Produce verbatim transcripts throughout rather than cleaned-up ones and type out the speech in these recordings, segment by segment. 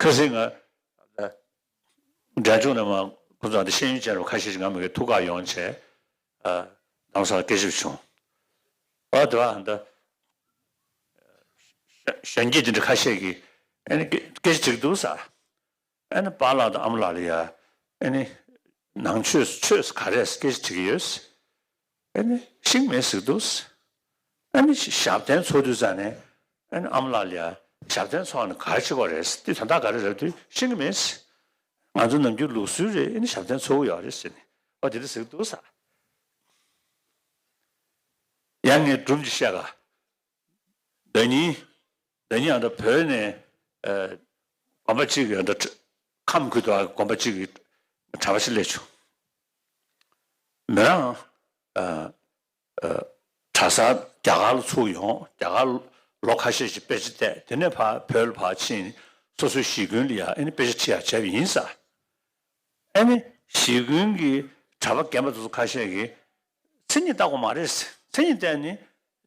ཁ་སང་ང་འབྲས་ལྗོངས་ནས་མ་ཁོ་ཚོ་འདི་ཤེས་ཡོན་ཅན་རུ་ཁ་ཤས་ཤིག་ང་མི་གི་ཐུག་ག་ཡོང་བྱས། ཨ། རྡ་རམ་ས་ལ་སྐད་ཞིབ་བྱུང་། ཨ་དེ་བ་འདི་གཞོན་སྐྱེས་འདི་འདྲ་ཁ་ཤས་ཀྱིས་ཨ་ནི་སྐད་ཆ་དྲིས་འདུག་ས། ཨ་ནི་པཱ་ལགས་དང་ཨ་མ་ལགས་ལ་ཡ། ཨ་ནི་ནང་ཆོས་ཆོས་ག་རེ་སྐད་ཆ་དྲིས་ཀྱི་ཡོད། ཨ་ནི་ཤེས་མེད་ཟེར་འདུག་ཨ་ནི་ཞབས་བརྟན་འཚོགས་དུས་ཙང་ནས་ཨ་ནི་ཨ་མ་ལགས་ལ་ཡ་ཞབས་བརྟན་འཚོགས་ནས་ག་རེ་བྱེད་དགོས་རེད་དེ་དོན་དག་ག་རེ་རེད་དེ་ཤེས་ཀྱི་མེད། ང་ཚོ་ནམ་རྒྱུན་ལུགས་སྲོལ་རེད། ཨ་ནི་ཞབས་བརྟན་འཚོགས་ཀྱི་ཡོད་རེད་ཟེར་ནས་ཨ་དེ་འདྲ་ཟེར་འདུག་ས། ཡང་ངས་སྒྲུང་ཅིག་བཤད་ག་ཟླ་ཉིན། ཟླ་ཉིན་ཨ་ད་བོད་ནས་ཨ་དགོན་པ་གཅིག་གི་ཨ་ད་ཁམས་ཁུལ་དུ་དགོན་པ་གཅིག་གི་གྲྭ་པ་ཞིག་སླེབས་བྱུང་། མི་རང་ཨ་ཨ་གྲྭ་སར་རྒྱ་གར་ལ་ཚུར་ཡོང་། རྒྱ་གར་ལོ་ཁ་ཤས་ཤིག་དཔེ་ཆ་བལྟས། དེ་ནས་ཕར་བོད་ལ་ཕར་ཕྱིན། སོ་སོའི་གཞིས་ཁྱོན་ལ་ཡ་ཨ་ནི་དཔེ་ཆ་ཁྲིད་ཡ་བྱས་པ་ཡིན་ས། ཨ་ནི་གཞིས་ཁྱོན་གྱི་གྲྭ་པ་རྒན་པ་དེ་ཚོ་ཁ་ཤས་ཀྱིས་མཚན་ཉིད་བལྟ་དགོས་མ་རེད། མཚན་ཉིད་བལྟས་ནས་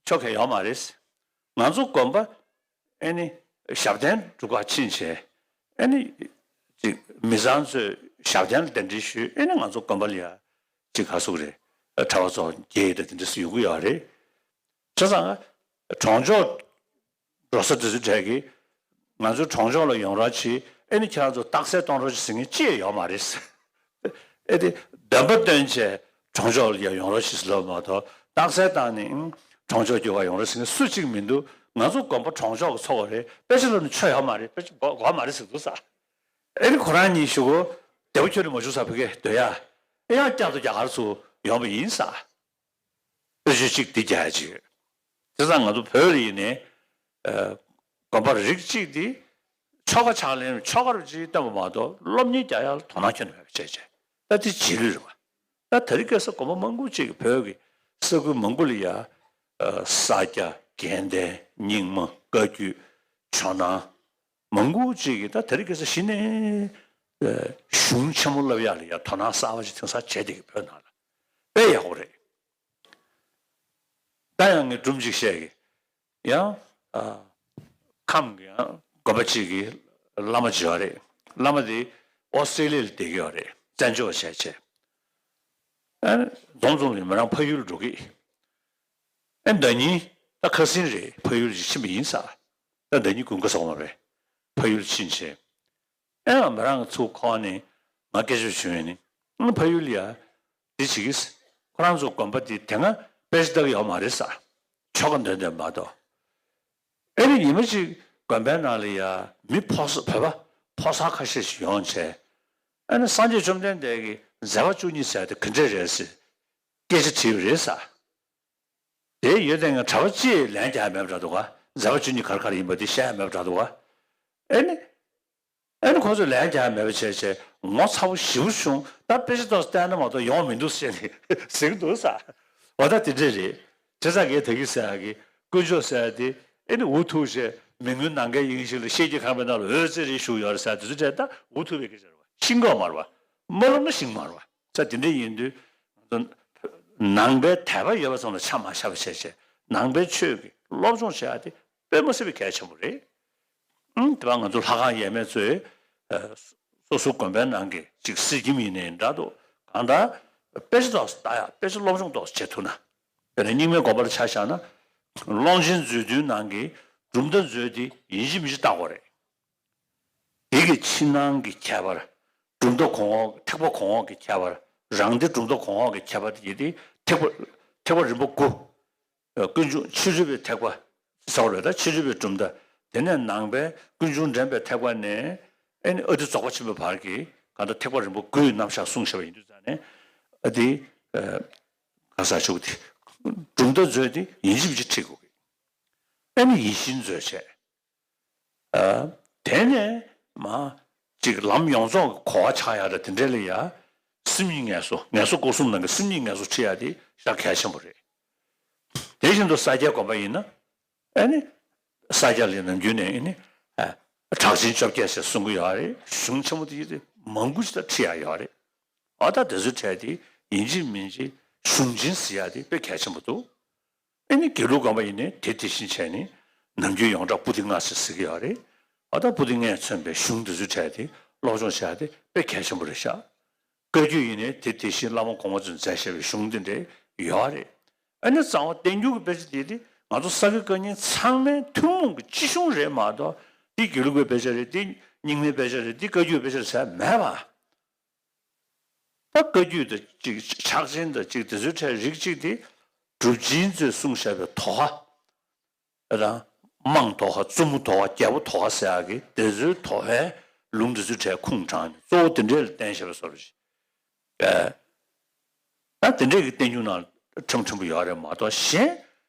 ཆོ་ག་ཡོད་མ་རེད། ང་ཚོ་དགོན་པ་ཨེ་ནི་ཞབས་བརྟན་སྒྲུབ་གར་ཕྱིན་བྱས་ཨེ་ནི་ཅིག་མི་ཚང་ཚོས་ཞབས་བརྟན་ལ་གདན་འདྲེན་ཞུས། ཨེ་ནི་ང་ཚོ་དགོན་པ་ལ་ཡ་ཅིག་ག་ཟེར་དགོས་རེད། གྲྭ་པ་ཚོ་འགྱེལ་ཡས་དང་དེ་འདྲ་ཞིག་ཡོང་གི་ཡོད་རེད། བྱས་ཙང་གྲོང་ཆོག་འགྲོ་ས་དེ་ཚོའི་གྲས་ཀྱིས་ང་ཚོའི་གྲོང་ཆོག་ལ་ཡོང་རོགས་གྱིས། ཨེ་ནི་ཁྱེད་རང་ཚོ་རྟགས་གསལ་གཏོང་རོགས་གྱིས་ཟེར་མཁན་ཅི་ཡང་ཡོད་མ་རེད། ཨེ་དེ་འདོན་པ་བཏོན་བྱས་གྲོང་ཆོག་ལ་ཡང་ཡོང་རོགས་གྱིས་ཟེར་ལབ་མ་གཏོགས་རྟགས་གསལ་བཏང་ནས་ཨང་གྲོང་ཆོག་རྒྱུག་ག་ཡོང་རོགས་ཟེར་མཁན་སུ་གཅིག་མི་འདུག་ང་ཚོ་དགོན་པ་གྲོང་ཆོག་གི་ཚོགས་པ་རེད། དཔེ་ཆ་སློབ་ནས་ཆོ་ཡོད་མ་རེད། དཔེ་ཆ་དགོས་དགོས་མ་རེད་ཟེར་འདུག་ས། ཨེ་ནི་ཁོ་རང་གཉིས་གཞུག་གུ་བདེ་པོ་ཁྱོན་ནས་མ་བྱུང་ས། བོད་སྐད་སྡོད་ཡ་ཨེ་ཡང་བསྐྱར་དུ་རྒྱ་གར་ཚུར་ཡོང་བ་ཡིན་ས། དཔེ་ཆ་གཅིག་འདི་རྒྱག་ཡ་ཅིག་ཡོད། དེ་ཙང་ང་ཚོ་བོད་ལ་ཡིན་ནའི་ཨ་དགོན་པ་རིགས་གཅིག་འདི་ཆོ་ག་ཕྱག་ལེན་ཆོ་ག་རུ་ཅིག་བཏོན་པ་མ་གཏོགས་སློབ་གཉེར་རྒྱག་ཡ་ལ་དོ་སྣང་ཁྱོན་ནས་མེད་པ་བྱས་བྱས་ད་དེ་རྗེས་ལུས་རེད་བ། ད་དེ་རིང་ཁ་སང་དགོན་པ་མང་པོ་ཅིག་གིས་བོད་ཀྱི་ས་ཁུལ་མང་པོ་ལ་ཡ་ཨ་ས་སྐྱ་དགོན་སྡེ་རྙིང་མ་བཀའ་བརྒྱུད་ཇོ་ནང་མང་པོ་ཅིག་གིས་ད་དེ་རིང་ཁ་སང་གཞི་ནས་ཨ་གཞུང་ཆེན་མོ་བསླབ་ཡ་ལ་ཡ་དོ་སྣང་གསར་པ་ཅིག་དེང་སང་བྱས་བསྡད་ཀྱི་བོད་ནང་ལ་དཔེ་ཡག་པོ་རེད། ད་ཡང་ངས་སྒྲུང་ཅིག་བཤད་ཀྱི། ཡང་ཨ་ཁམས་ཀྱི་ཡང་དགོན་པ་གཅིག་གི་བླ་མ་ཅིག་ཡོད་རེད། བླ་མ་དེ་ཨོ་སི་ཀྲེ་ལི་ཡ་ལ་བསྡད་ཀྱི་ཡོད་རེད། བཙན་བྱོལ་བ་བྱས་བྱས། ཨ་འཛོམས་འཛོམས་ལ་མི་རང་ཕ་ཡུལ་འགྲོ་གི། ཨ་ཟླ་ཉིན་ད་ཁ་སང་རེད། ཕ་ཡུལ་ཅིག་ཕྱིན་པ་ཡིན་ས། ད་ཟླ་ཉིན་དགུན་ཁ་སོང་བ་རེད། ཕ་ཡུལ་ཕྱིན་བྱས། ཨེ་ང་མི་རང་གི་ཚུར་ཁོག་ནས་ང་སྐད་ཆ་བྱུང་ཡོད་ནི། ཨ་ཕ་ཡུལ་ཡ་འདི་བྱེད་ཀྱི། ཁོ་རང་ཚོ་དགོན་པ་འདི་དེ་སྔ་དཔེ་ཆ་ལྟ་གི་ཡོད་མ་རེད་ས། ཆོ་ག་འདོན་བསྡད་མ་གཏོགས། ཨེ་ནི་ཉི་མ་གཅིག་དགོན་པའི་ནང་ལ་ཡ་མི་ཕོ་གསར་བོད་པ་ཕོ་གསར་ཁ་ཤས་ཤིག་ཡོང་བྱས། ཨེ་ནི་སངས་རྒྱས་བཅོམ་ལྡན་འདས་ཀྱི་མཛད་པ་བཅུ་གཉིས་ཟེར་དེ་ག་འདྲས་རེད་ཟེར་སྐད་ཆ་དྲིས་པ་རེད་ས། དེ་ཡོད་དེ་ང་གྲྭ་པ་གཅིག་ལན་རྒྱག་ཡ་མེད་པ་འདྲ་འདུག་ག་མཛད་པ་བཅུ་གཉིས་ག་རེ་ག་རེ་ཡིན་པ་དེ་བཤད་ཡ་མེད་པ་འདྲ་འདུག་ག་ཨེ་ནི། ཨེ་ནི་ཁོ་ཚོས་ལན་རྒྱག་ཡ་མེད་པ་བྱས་བྱས་ངོ་ཚ་པོ་ཞེ་པོ་བྱུང་། ད་དཔེ་ཆ་ཏོག་ཙམ་བལྟས་ན་མ་གཏོགས་ཡོང་མི་འདུག་ཟེར་ནས་ཟེར་གི་འདུག་ས། འོ་ད་དེ་འདྲས་རེད། བྱས་ཙང་ངས་ད་གིན་ཟེར་ཡ་གི་དཀོན་མཆོག་ཟེར་ཡ་དེ་ཨེ་ནི་འུ་ཐུག་བྱས་མི་མངོན་ནམ་མཁའི་དབྱིངས་ཤིག་ལ་ཤེལ་གྱི་ཁང་པའི་ནང་ལ་འོད་ཟེར་རེ་བཞུགས་ཡོད་རེད་ཟེར་ཡ་དེ་ཚོ་འདྲས་ད་འུ་ཐུག་པའི་སྐད་ཆ་རེད་བ། ཤེས་ཀྱི་ཡོད་མ་རེད་བ། མ་རུངས་ན་ཤེས་ཀྱི་མ་རེད་བ། ས་དེ་འདྲ་ཡིན་དུས་ང་ཚོ་ནང་པའི་དད་པ་ཡོད་པ་ཙམ་ལ་ཆ་མ་བཞག་པ་བྱས་བྱས་ནང་པའི་ཆོས་ཀྱི་སློབ་སྦྱོང་བྱེད་ཡ་དེ་དཔེ་མ་སྲིད་པའི་གལ་ཆེན་པོ་རེད། ཨང་དེ་བ་ང་ཚོ་ལྷ་ཁང་ཡས་མས་ཚོས་ཨ་སོ་སོ་དགོན་པའི་ནང་གི་ཅིག་གསེར་སྐྱེམས་ཡིན་ནའི་འདྲ་འདུག་གང་ལྟར་དཔེ་ཆ་ཏོག་ཙམ་ལྟ་ཡ་དཔེ་ཆ་སློབ་སྦྱོང་ཏོག་ཙམ་བྱེད་ཐུབ་ན། དཔེར་ན་རྙིང་མའི་དགོན་པ་ལ་ཆ་བཞག་ན་ཀློང་ཆེན་མཛོད་བདུན་ནང་གི་གྲུབ་མཐའ་མཛོད་དེ་ཡིན་གཅིག་མིན་གཅིག་ལྟ་དགོས་རེད། དེ་གི་ཕྱི་ནང་གི་ཁྱད་པར། གྲུབ་མཐའ་གོང་འོག་ཐེག་པ་གོང་འོག་གི་ཁྱད་པར། རང་སྡེ་གྲུབ་མཐའ་གོང་འོག་གི་ཁྱད་པར་དེ་དེ་ཐེག་པ་ཐེག་པ་རིམ་པ་དགུ། ཀུན་འབྱུང་ཕྱི་རོལ་པའི་ཐེག་པ་ཟེར་བ་རེད། ད་ཕྱི་རོལ་པའི་གྲུབ་མཐའ། དེ་ནས་ནང་པའི་ཀུན་འབྱུང་འདྲེན་པའི་ཐེག་པ་ནས་ཨེ་ནི་ཨ་ཏི་རྫོགས་པ་ཆེན་པོའི་བར་གྱི་གང་ལྟར་ཐེག་པ་རིམ་པ་དགུའི་རྣམ་གཞག་གསུངས་བཞག་པ་ཡིན་དུས་ཙང་ནས་ཨ་ཏི་ག་ས་ཆུག་དེ་གྲུབ་མཐའ་མཛོད་དེ་ཡིན་གཅིག་མིན་གཅིག་ཁྲིད་དགོས་ཀྱི། ཨེ་ནི་ཡིད་བཞིན་མཛོད་བྱས། ཨ། དེ་ནས་མ་ཅིག་ལམ་ཡོངས་རྫོགས་ཀྱི་གོ་བ་ཆགས་ཡ་ད་དེ་འདྲ་ལ་ཡ། སེམས་ཉིད་ངལ་གསོ་ངལ་གསོ་སྐོར་གསུམ་ནང་གི་སེམས་ཉིད་ངལ་གསོ་ཁྲིད་ཡ་དེ་ཞེ་དྲག་གལ་ཆེན་པོ་རེད། དེ་བཞིན་དུ་ས་སྐྱའི་དགོན་པ་ཡིན་ན་ཨ་ནི་ས་སྐྱ་ལ་ནམ་རྒྱུན་ནས་ཨ་ནི་ཨ་གྲགས་ཆེན་བཅོ་བརྒྱད་ཟེར་གསུང་གི་ཡོད་རེད། གཞུང་ཆེན་མོ་དེ་ཡི་དེ་མང་པོ་ཞིག་ད་ཁྲིད་ཡ་ཡོད་རེད། ཨ་ད་དེ་ཚོའི་གྲས་དེ་ཡིན་གཅིག་མིན་གཅིག་གཞུང་ཆེན་ཟེར་ཡ་དེ་དཔེ་གལ་ཆེན་པོ་འདུག་ཨེ་ནི་དགེ་ལུགས་དགོན་པ་ཡིན་ནའི་དེ་དེ་བཞིན་བྱས་ནས་ནམ་རྒྱུན་ཡོངས་གྲགས་པུ་ཏི་ལྔ་ཟེར་ཟེར་གྱི་ཡོད་རེད། ཨ་ད་པོ་ཏི་ལྔས་མཚོན་པའི་གཞུང་འདི་ཚོའི་གྲས་དེ་སློབ་སྦྱོང་བྱ་དེ་དཔེ་གལ་ཆེན་པོ་རེད་ཤག་བཀའ་བརྒྱུད་ཡིན་ནའི་དེ་དེ་བཞིན་བླ་མ་གོང་མ་ཚོས་མཛད་བཞག་པའི་གཞུང་འདི་འདྲའི་ཡོད་རེད། ཨ་ནི་གཙང་པ་བསྟན་འགྱུར་གྱི་དཔེ་ཆ་དེ་དེ་ང་ཚོ་ས་དགེ་བཀའ་རྙིང་ཚང་མའི་ཐུན་མོང་གི་སྤྱི་གཞུང་རེད་མ་གཏོགས་འདི་དགེ་ལུགས་པའི་དཔེ་ཆ་རེད། འདི་རྙིང་མའི་དཔེ་ཆ་རེད། འདི་བཀའ་བརྒྱུད་དཔེ་ཆ་རེད་ཟེར་མེད་པ། ད་བཀའ་བརྒྱུད་དང་གཅིག་ཕྱག་ཆེན་དང་གཅིག་དེ་ཚོའི་གྲས་རིགས་གཅིག་དེ་གྲུབ་ཆེན་ཚོས་གསུངས་བཞག་པའི་དོ་ཧ། ཨ་དང་། དམངས་དོ་ཧ། བཙུན་མོ་དོ་ཧ། རྒྱལ་པོ་དོ་ཧ་ཟེར་ཡག་གི་དེ་ཚོའི་དོ་ཧའི་ལུང་དེ་ཚོའི་གྲས་ཁུངས་དྲངས་ནས་གཙོ་བོ་དེ་འདྲས་ལ་བརྟེན་བཞག་པའི་བཟོ་འདྲ་ཞིག་ཨེ། ད་དེ་འདྲས་ཀྱི་བསྟན་འགྱུར་ནང་ཁྲིམས་ཁྲིམས་པོ་ཡོད་རེད་མ་གཏོགས་གཞན་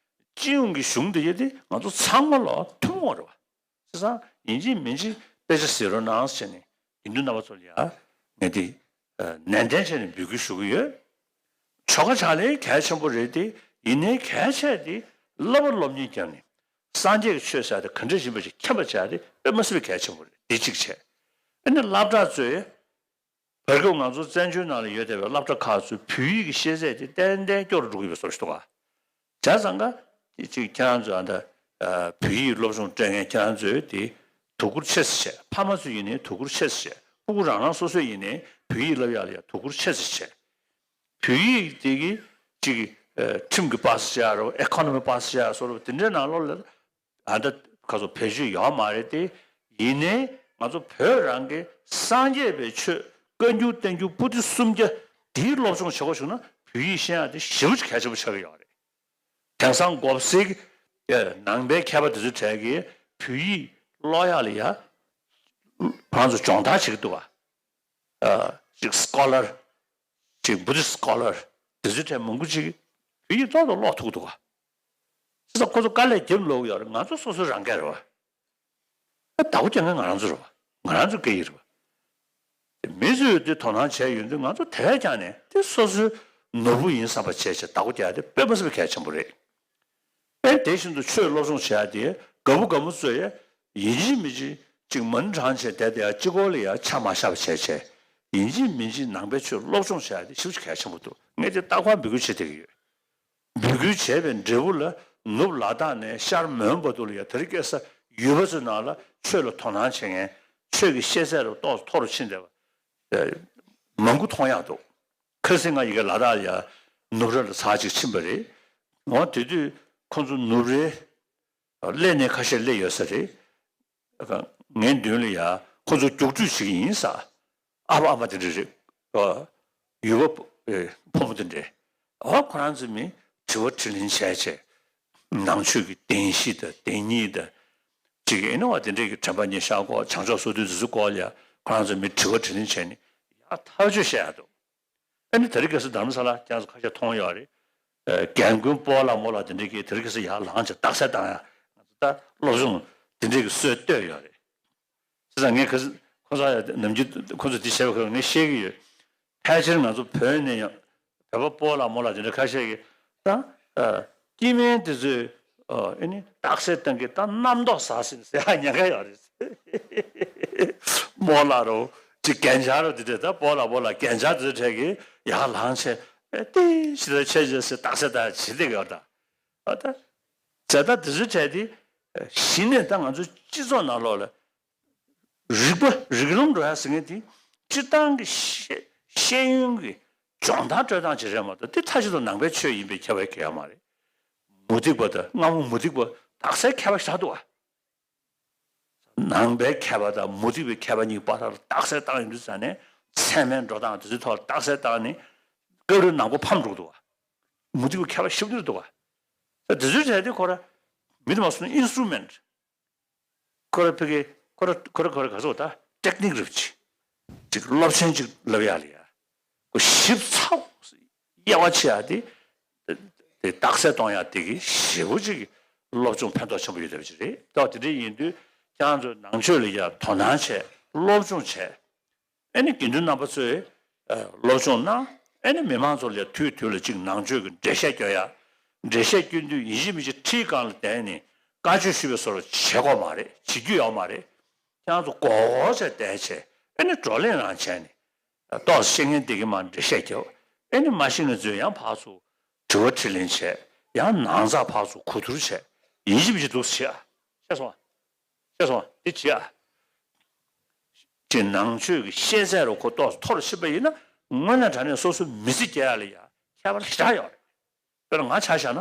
སྤྱི་ཡོངས་ཀྱི་གཞུང་དེ་ཡོད་དེ་ང་ཚོ་ཚང་མ་ལ་ཐུན་མོང་རེད་བ། བྱས་ཙང་ཡིན་གཅིག་མིན་གཅིག་དཔེ་ཆ་གཟིགས་རོགས་གནང་ཟེར་ནས་དགེ་འདུན་རྣམ་པ་ཚོ་ལ་ཡ་ངས་དེ་ནན་ཏན་བྱས་ནས་འབོད་སྐུལ་ཞུ་གི་ཡོད། ཆོ་ག་ཕྱག་ལེན་གལ་ཆེན་པོ་རེད་དེ། ཡིན་ནའི་གལ་ཆེ་དེ་བསླབ་པ་སློབ་གཉེར་བརྒྱབ་ནས་སངས་རྒྱས་ཀྱི་ཆོས་ཟེར་དེ་ག་འདྲ་ཡིན་པ་ཞིག་མཁྱེན་པ་བྱས་ཏེ་དཔེ་མ་སྲིད་པའི་གལ་ཆེན་པོ་རེད། དེ་གཅིག་བྱས། ཨ་ནི་སློབ་གྲྭ་ཚོས། བར་སྐབས་ང་ཚོ་བཙན་བྱོལ་ནང་ལ་ཡོད་བསྡད་པའི་སློབ་གྲྭ་ཁག་ཚོའི་བོད་ཡིག་གི་ཤེས་ཚད་དེ་ཏན་ཏན་སྐྱོ་རུ་འགྲོ་གི་ཡོད་པའི་བཟོ་ཞིག་འདུག་ག་བྱས་ཙང་ཀ་ཅིག་ཁྱེད་རང་ཚོ་ཨ་ད་བོད་ཡིག་སློབ་སྦྱོང་སྤྲད་མཁན་ཁྱེད་རང་ཚོས་དེ་དོ་ཁུར་ཆེ་ཙམ་བྱས། ཕ་མ་ཚོ་ཡིན་ནའི་དོ་ཁུར་ཆེ་ཙམ་བྱས། སྤུ་གུ་རང་རང་སོ་སོས་ཡིན་ནའི་བོད་ཡིག་བསླབ་ཡག་ལ་ཡང་དོ་ཁུར་ཆེ་ཙམ་བྱས། བོད་ཡིག་དེ་གི་ཅིག་ཁྲིམས་ཀྱི་པཱ་སི་བྱེད་ཡག་རོ། ཨེ་ཁོ་ནོ་མི་པཱ་སི་བྱེད་ཡག་བཟོ་འདྲ་དེ་འདྲའི་ནང་ལོགས་ལ། ཨ་ད་ཁ་སོ་བེད་སྤྱོད་ཡོད་མ་རེད་དེ། ཡིན་ནའི་ང་ཚོ་བོད་རང་གི་སངས་རྒྱས་པའི་ཆོས་བཀའ་འགྱུར་བསྟན་འགྱུར་པོ་ཏི་སུམ་བརྒྱ་དེའི་སློབ་སྦྱོང་བྱེད་དགོས་བྱུང་ན་བོད་ཡིག་ཤེས་ཡག་དེ་ཞེ་པོ་ཅིག་གལ་ཆེན་པོ་ཆགས་ཀྱི་ཡོད་རེད། དེང་སང་མགོ་སེར་གྱི་ནང་པའི་མཁས་པ་དེ་ཚོའི་གྲས་ཀྱིས་བོད་ཡིག་ཀློག་ཡག་ལ་ཡ་ཁོ་རང་ཚོ་སྦྱོང་བརྡར་བྱེད་ཀྱི་འདུག་ག་ཨ་ཅིག་སི་ཀོ་ལར། ཅིག་བུ་དྷིསྟ་སི་ཀོ་ལར་དེ་ཚོའི་གྲས་མང་པོ་ཅིག་བོད་ཡིག་ཏོག་ཏོག་ཀློག་ཐུབ་ཀྱི་འདུག་ག་བྱས་ཙང་ཁོ་ཚོ་དཀའ་ལས་རྒྱབ་ཀློག་གི་ཡོད་རེད། ང་ཚོ་སོ་སོའི་རང་སྐད་རེད་བ། ཨ་བདག་པོ་རྒྱག་མཁན་ང་རང་ཚོ་རེད་བ། ང་རང་ཚོའི་སྐད་ཡིག་རེད་བ། དེ་མི་ཚོས་དེ་དོ་སྣང་བྱས་ཡོང་དུས་ང་ཚོ་དེ་བས་ཀྱང་ནས་དེ་སོ་སོའི་ནོར་བུ་ཡིན་བསམ་པ་བྱས་བྱས་བདག་པོ་རྒྱག་ཡག་དེ་དཔེ་མ་སྲིད་པའི་གལ་ཆེན་པོ་རེད། ཨེ་དེ་བཞིན་དུ་ཆོས་སློབ་སྦྱོང་བྱེད་ཡག་དེ་དགའ་པོ་དགའ་མོ་ཚོས་ཡ་ཡིན་གཅིག་མིན་གཅིག་ཅིག་མ་ཎི་བགྲངས་བྱས་བསྡད་དེ་ཡ་གཅིག་པོ་ལ་ཡ་ཆ་མ་བཞག་པ་བྱས་བྱས། ཡིན་གཅིག་མིན་གཅིག་ནང་པའི་ཆོས་སློབ་སྦྱོང་བྱེད་ཡག་དེ་ཞེ་པོ་ཅིག་གལ་ཆེན་པོ་འདུག་ངས་དེ་རྟག་པར་འབོད་སྐུལ་བྱེད་བསྡད་ཀྱི་ཡོད། འབོད་སྐུལ་བྱས་པའི་འབྲས་བུ་ལ་ནུབ་ལ་དྭགས་ནས་ཤར་མོན་བར་དུ་ལ་ཡ་དེ་རིང་ཁ་སང་ཡུལ་པ་ཚོའི་ནང་ལ་ཆོས་ལ་དོ་སྣང་བྱེད་མཁན། ཆོས་ཀྱི་ཤེས་ཚད་ལ་ཏོག་ཙམ་མཐོ་རུ་ཕྱིན་བསྡད་པ་མང་པོ་མཐོང་ཡག་འདུག་ཁ་སང་ང་ཡི་གེ་ལ་དྭགས་ཡ་ནུབ་ར་ལ་ཚར་གཅིག་ཕྱིན་པ་རེད། འོ་དེ་དུས་ཁོ་ཚོ་ནུབ་རའི་གླེ་ནས་ཁ་ཤས་སླེབས་ཡོད་ས་རེད། ངའི་མདུན་ལ་ཡ་ཁོ་ཚོ་རྒྱུགས་སྤྲོད་བྱེད་ཀྱི་ཡིན་ས། ཨ་ཕ་ཨ་མ་དེ་འདྲ་རེད། ཡུལ་པ་ཕོ་མོ་དེ་འདྲས། འོ་ཁོ་རང་ཚོ་མི་དྲི་བ་དྲིས་ལན་བྱས་བྱས། ནང་ཆོས་ཀྱི་བདེན་བཞི་དང་བདེན་གཉིས་དང་། ཅིག་ཨེ་ནི་བ་དེ་འདྲས་ཀྱི་དྲན་པ་ཉེར་བཞག་སྐོར། བྱང་ཕྱོགས་སོ་བདུན་དེ་ཚོའི་སྐོར་ལ་ཡ་ཁོ་རང་ཚོ་མི་དྲི་བ་དྲིས་ལན་བྱས་ནས་ཡག་ཐག་ཆོད་བཤད་ཡག་འདུག་ཨ་ནི་དེ་རིང་ཁ་སང་རྡ་རམ་ས་ལ་ཁྱེད་ཚོ་ཁ་ཤས་མཐོང་ཡོད་རེད། རྒན་རྒོན་སྤོ་ལགས་རྨོ་ལགས་དེ་འདྲས་ཀྱིས་དེ་རིང་ཁ་སང་ཡར་ལངས་བྱས་རྟགས་གསལ་བཏང་ཡ། ང་ཚོ་ད་སློབ་སྦྱོང་དེ་འདྲས་ཀྱི་སྲོལ་བཏོད་ཡོད་རེད། བྱས་ཙང་ངས་ཁ་སང་ཁོང་ཚོ་ནམ་རྒྱུན་ཁོང་ཚོ་འདི་བྱས་པ་ཁོ་ངས་བཤད་ཀྱི་ཡོད། ཕལ་ཆེར་ང་ཚོ་བོད་ནས་ཡང་བོད་པ་སྤོ་ལགས་རྨོ་ལགས་དེ་འདྲ་ཁ་ཤས་ཀྱིས་ད་ཨ་སྐྱེ་དམན་དེ་ཚོས་ཨ་ཨེ་ནི་རྟགས་གསལ་བཏང་གི་ད་རྣམ་རྟོག་ཟ་ཟིན་ཟེར་ཡག་ཉེན་ཁ་ཡོད་རེད། རྨོ་ལགས་རོ། ཅིག་རྒན་ཆགས་རོ། དེ་འདྲས་ད་སྤོ་ལགས་རྨོ་ལགས་རྒན་ཆགས་དེ་ཚོ་གྲས་ཀྱིས་ཡར་ལངས་བྱས་ཨེ་ཏི་ཞིག་ད་ཆེ་ཆེ་ཟེར་རྟགས་གསལ་བཏང་བྱེད་བསྡད་ཀྱི་ཡོད་ད། ཨ་ད། བྱས་ད་དེ་ཚོའི་གྲས་དེ་གཞི་ནས་ད་ང་ཚོའི་སྤྱི་ཚོགས་ནང་ལོགས་ལ་རིག་པ་རིགས་ལམ་འགྲོ་ཡག་ཟེར་མཁན་དེ་སྤྱིར་བཏང་གི་ཤེས་ཤེས་ཡོན་གྱི་སྦྱོང་བརྡར་སྤྲོད་སྟངས་ཅིག་རེད་མ་གཏོགས་དེ་མཐའ་གཅིག་ཏུ་ནང་པའི་ཆོས་ཡིན་པའི་ཁྱབ་པ་གང་ཡང་མ་རེད། མུ་སྟེགས་པ་དང་སྔ་མོ་མུ་སྟེགས་པ་རྟགས་གསལ་ཁྱད་པར་ཞེ་དྲག་འདུག་ག་ནང་པའི་མཁས་པ་དང་མུ་སྟེགས་པའི་མཁས་པ་གཉིས་བར་ལ་རྟགས་གསལ་བཏང་ཡོང་དུས་ཙ་ནས་ཚད་མའི་འགྲོ་སྟངས་དེ་ཚོའི་ཐོག་ལ་རྟགས་གསལ་བཏང་ནས་སྐབས་རེ་ནང་པ་ཕམ་འགྲོ་གི་འདུག་ག་མུ་སྟེགས་པའི་མཁས་པ་ཞེ་པོ་ཅིག་འདུག་ག་ད་དེ་ཚོའི་གྲས་དེ་ཁོ་ར་མི་དུ་མ་སོང་ན་ཨིན་སི་ཊུ་མེན་ཊི། ཁོ་ར་ཕ་གི་ཁོ་ར་ཁོ་ར་ཁོ་ར་ག་ཚོད་ད་ཊེག་ནིག་རེད་པ་ཅིག་ཅིག་སློབ་ཚན་ཅིག་བསླབ་ཡག་ལ་ཡ། ཁོ་ཞིབ་ཚགས་དབྱེ་བ་ཕྱེ་ཡག་དེ། དེ་རྟགས་གསལ་གཏོང་ཡག་དེ་གི་ཞེ་པོ་ཅིག་སློབ་སྦྱོང་ཕན་ཐོགས་ཆེན་པོ་ཡོད་བསྡད་པ་ཅིག་རེད། ད་དེ་འདྲ་ཡིན་དུས་ཁྱེད་རང་ཚོ་ནང་ཆོས་ལ་ཡ་དོ་སྣང་བྱས་སློབ་སྦྱོང་བྱས། ཨེ་ནི་དགེ་འདུན་རྣམ་པ་ཚོས་ཨ་སློབ་སྦྱོང་གནང་། ཨེ་ནི་མི་མང་ཚོ་ལ་ཡ་དུས་དུས་ལ་ཅིག་ནང་ཆོས་ཀྱི་འགྲེལ་བཤད་སྐྱོན་ཡག་འགྲེལ་བཤད་སྐྱོན་དུས་ཡིན་གཅིག་མིན་གཅིག་ཁྲིའི་སྒང་ལ་བསྡད་ནས་བཀའ་ཆོས་ཞུ་བའི་བཟོ་འདྲ་བྱེད་དགོས་མ་རེད། བྱེད་རྒྱུ་ཡོད་མ་རེད། ཁྱེད་རང་ཚོ་མགོ་སྐོར་བྱས་བསྡད་བྱས་ཨེ་ནི་བགྲོ་གླེང་རང་བྱས་ནས། ཏོག་ཙམ་ཤེས་མཁན་དེ་གིས་མར་འགྲེལ་བཤད་རྒྱབ། ཨེ་ནི་མ་ཤེས་མཁན་ཚོས་ཡང་ཕར་ཚུར་དྲི་བ་དྲིས་ལན་བྱས། ཡང་ནང་ཚགས་ཕར་ཚུར་གོ་བསྡུར་བྱས། ཡིན་གཅིག་མིན་གཅིག་འདུག་སེ་བྱེད་ཨ། ཤེས་སོང་ཨ། ཤེས་སོང་ཨ། འདི་བྱེད་ཨ། ཅིག་ནང་ཆོས་ཀྱི་ཤེས་ཚད་རུ་ཁོ་ཏོག་ཙམ་མཐོ་རུ་ཕྱིན་པ་ཡིན་ན། དངོས་གནས་དྲང་གནས་སོ་སོའི་མི་ཚེ་སྐྱེལ་ཡ་ལ་ཡ་ཁྱད་པར་ཞེ་དྲག་ཡོད་རེད། དཔེར་ན་ང་ཆ་བཞག་ན།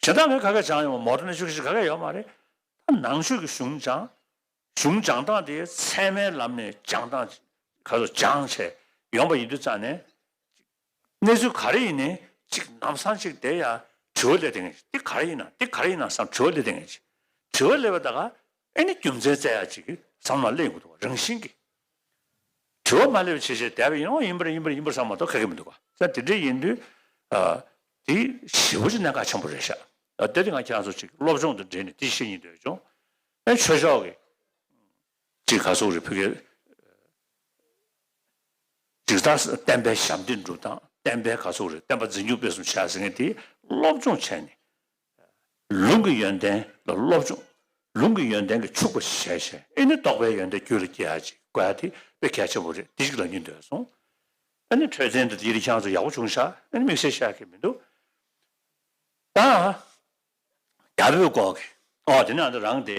གཞན་དག་ངས་ག་གེ་སྦྱངས་ཡོང་བ། མོ་ཊ་ནས་ཤུགས་ཤིག་ག་གེ་ཡོད་མ་རེད། ད་ནང་ཆོས་ཀྱི་གཞུང་སྦྱངས། གཞུང་སྦྱང་སྟངས་དེ་ཚད་མའི་ལམ་ནས་སྦྱང་སྟངས་ག་ཚོད་སྦྱངས་བྱས་ཡོང་པ་ཡིན་དུས་ཙང་ནས། གནས་ཚུལ་ག་རེ་ཡིན་ནའི་གཅིག་ལམ་སང་གཅིག་དེ་ཡ་དྲི་བ་སླེབས་བསྡད་མཁན་ཅིག་འདི་ག་རེ་ཡིན་ན། འདི་ག་རེ་ཡིན་ན་བསམ་དྲི་བ་སླེབས་བསྡད་མཁན་ཅིག་དྲི་བ་སླེབས་པ་ད་ག་ཨེ་ནི་རྒྱུ་མཚན་བཙལ་ཡ་ཅིག་བསམ་བློ་སླེབས་ཡོང་གི་འདུག་བ། རང་བཞིན་གྱིས། དྲི་བ་མ་སླེབས་བྱས་བྱས་བསྡད་པ་ཡིན་ན། ཨོ་ཡིན་པ་རེད། ཡིན་པ་རེད། ཡིན་པ་རེད་བསམ་མ་གཏོགས་ག་གེ་མི་འདུག་ག་ད་དེ་འདྲ་ཡིན་དུས། ཨ། དེ་ཞེ་པོ་ཅིག་གནད་འགག་ཆེན་པོ་རེད་ཤག་ཨ། དེ་དེ་ང་ཁྱེད་རང་ཚོ་ཅིག་སློབ་སྦྱོང་དང་འབྲེལ་ནས་དེ་བཤད་སྙིང་འདོད་བྱུང་། ཨེ་ཆོས་ཕྱོགས་ཀྱི་ཅིག་ག་ཚོད་རེད། ཕ་གི་ཅིག་ད་བསྟན་པའི་ཞབས་འདེགས་སྒྲུབ་སྟངས། བསྟན་པའི་ག་ཚོད་རེད། བསྟན་པ་འཛིན་སྐྱོང་སྤེལ་གསུམ་བྱ་ཟེར་མཁན་དེ་སློབ་སྦྱོང་བྱས་ནས། ལུང་གི་ཡོན་ཏན་ལ་སློབ་སྦྱོང་། ལུང་གི་ཡོན་ཏན་གྱིས་ཕྱུག་པ་ཞིག་བྱས་བྱས། ཨེ་ནི་རྟོགས་པའི་ཡོན་ཏན་རྒྱུད་ལ་སྐྱེ་ཡ་ཅིག་དགོས་ཡ་དེ་དཔེ་གལ་ཆེན་པོ་རེད། དེ་ཞིག་ལབ་སྙིང་འདོད་སོང་། ཨེ་ནི་འཕྲོད་བསྟེན་དང་དེ་རིགས་ཁྱེད་རང་ཚོ་ཡག་པོ་བྱུང་ཤག་ཨེ་ནི་དམིགས་བསལ་བཤད་ཀྱི་མི་འདུག་ད་རྒྱ་བོད་སྐོར་གྱི། ཨོ་དེ་ནས་ཨ་ད་རང་དེ་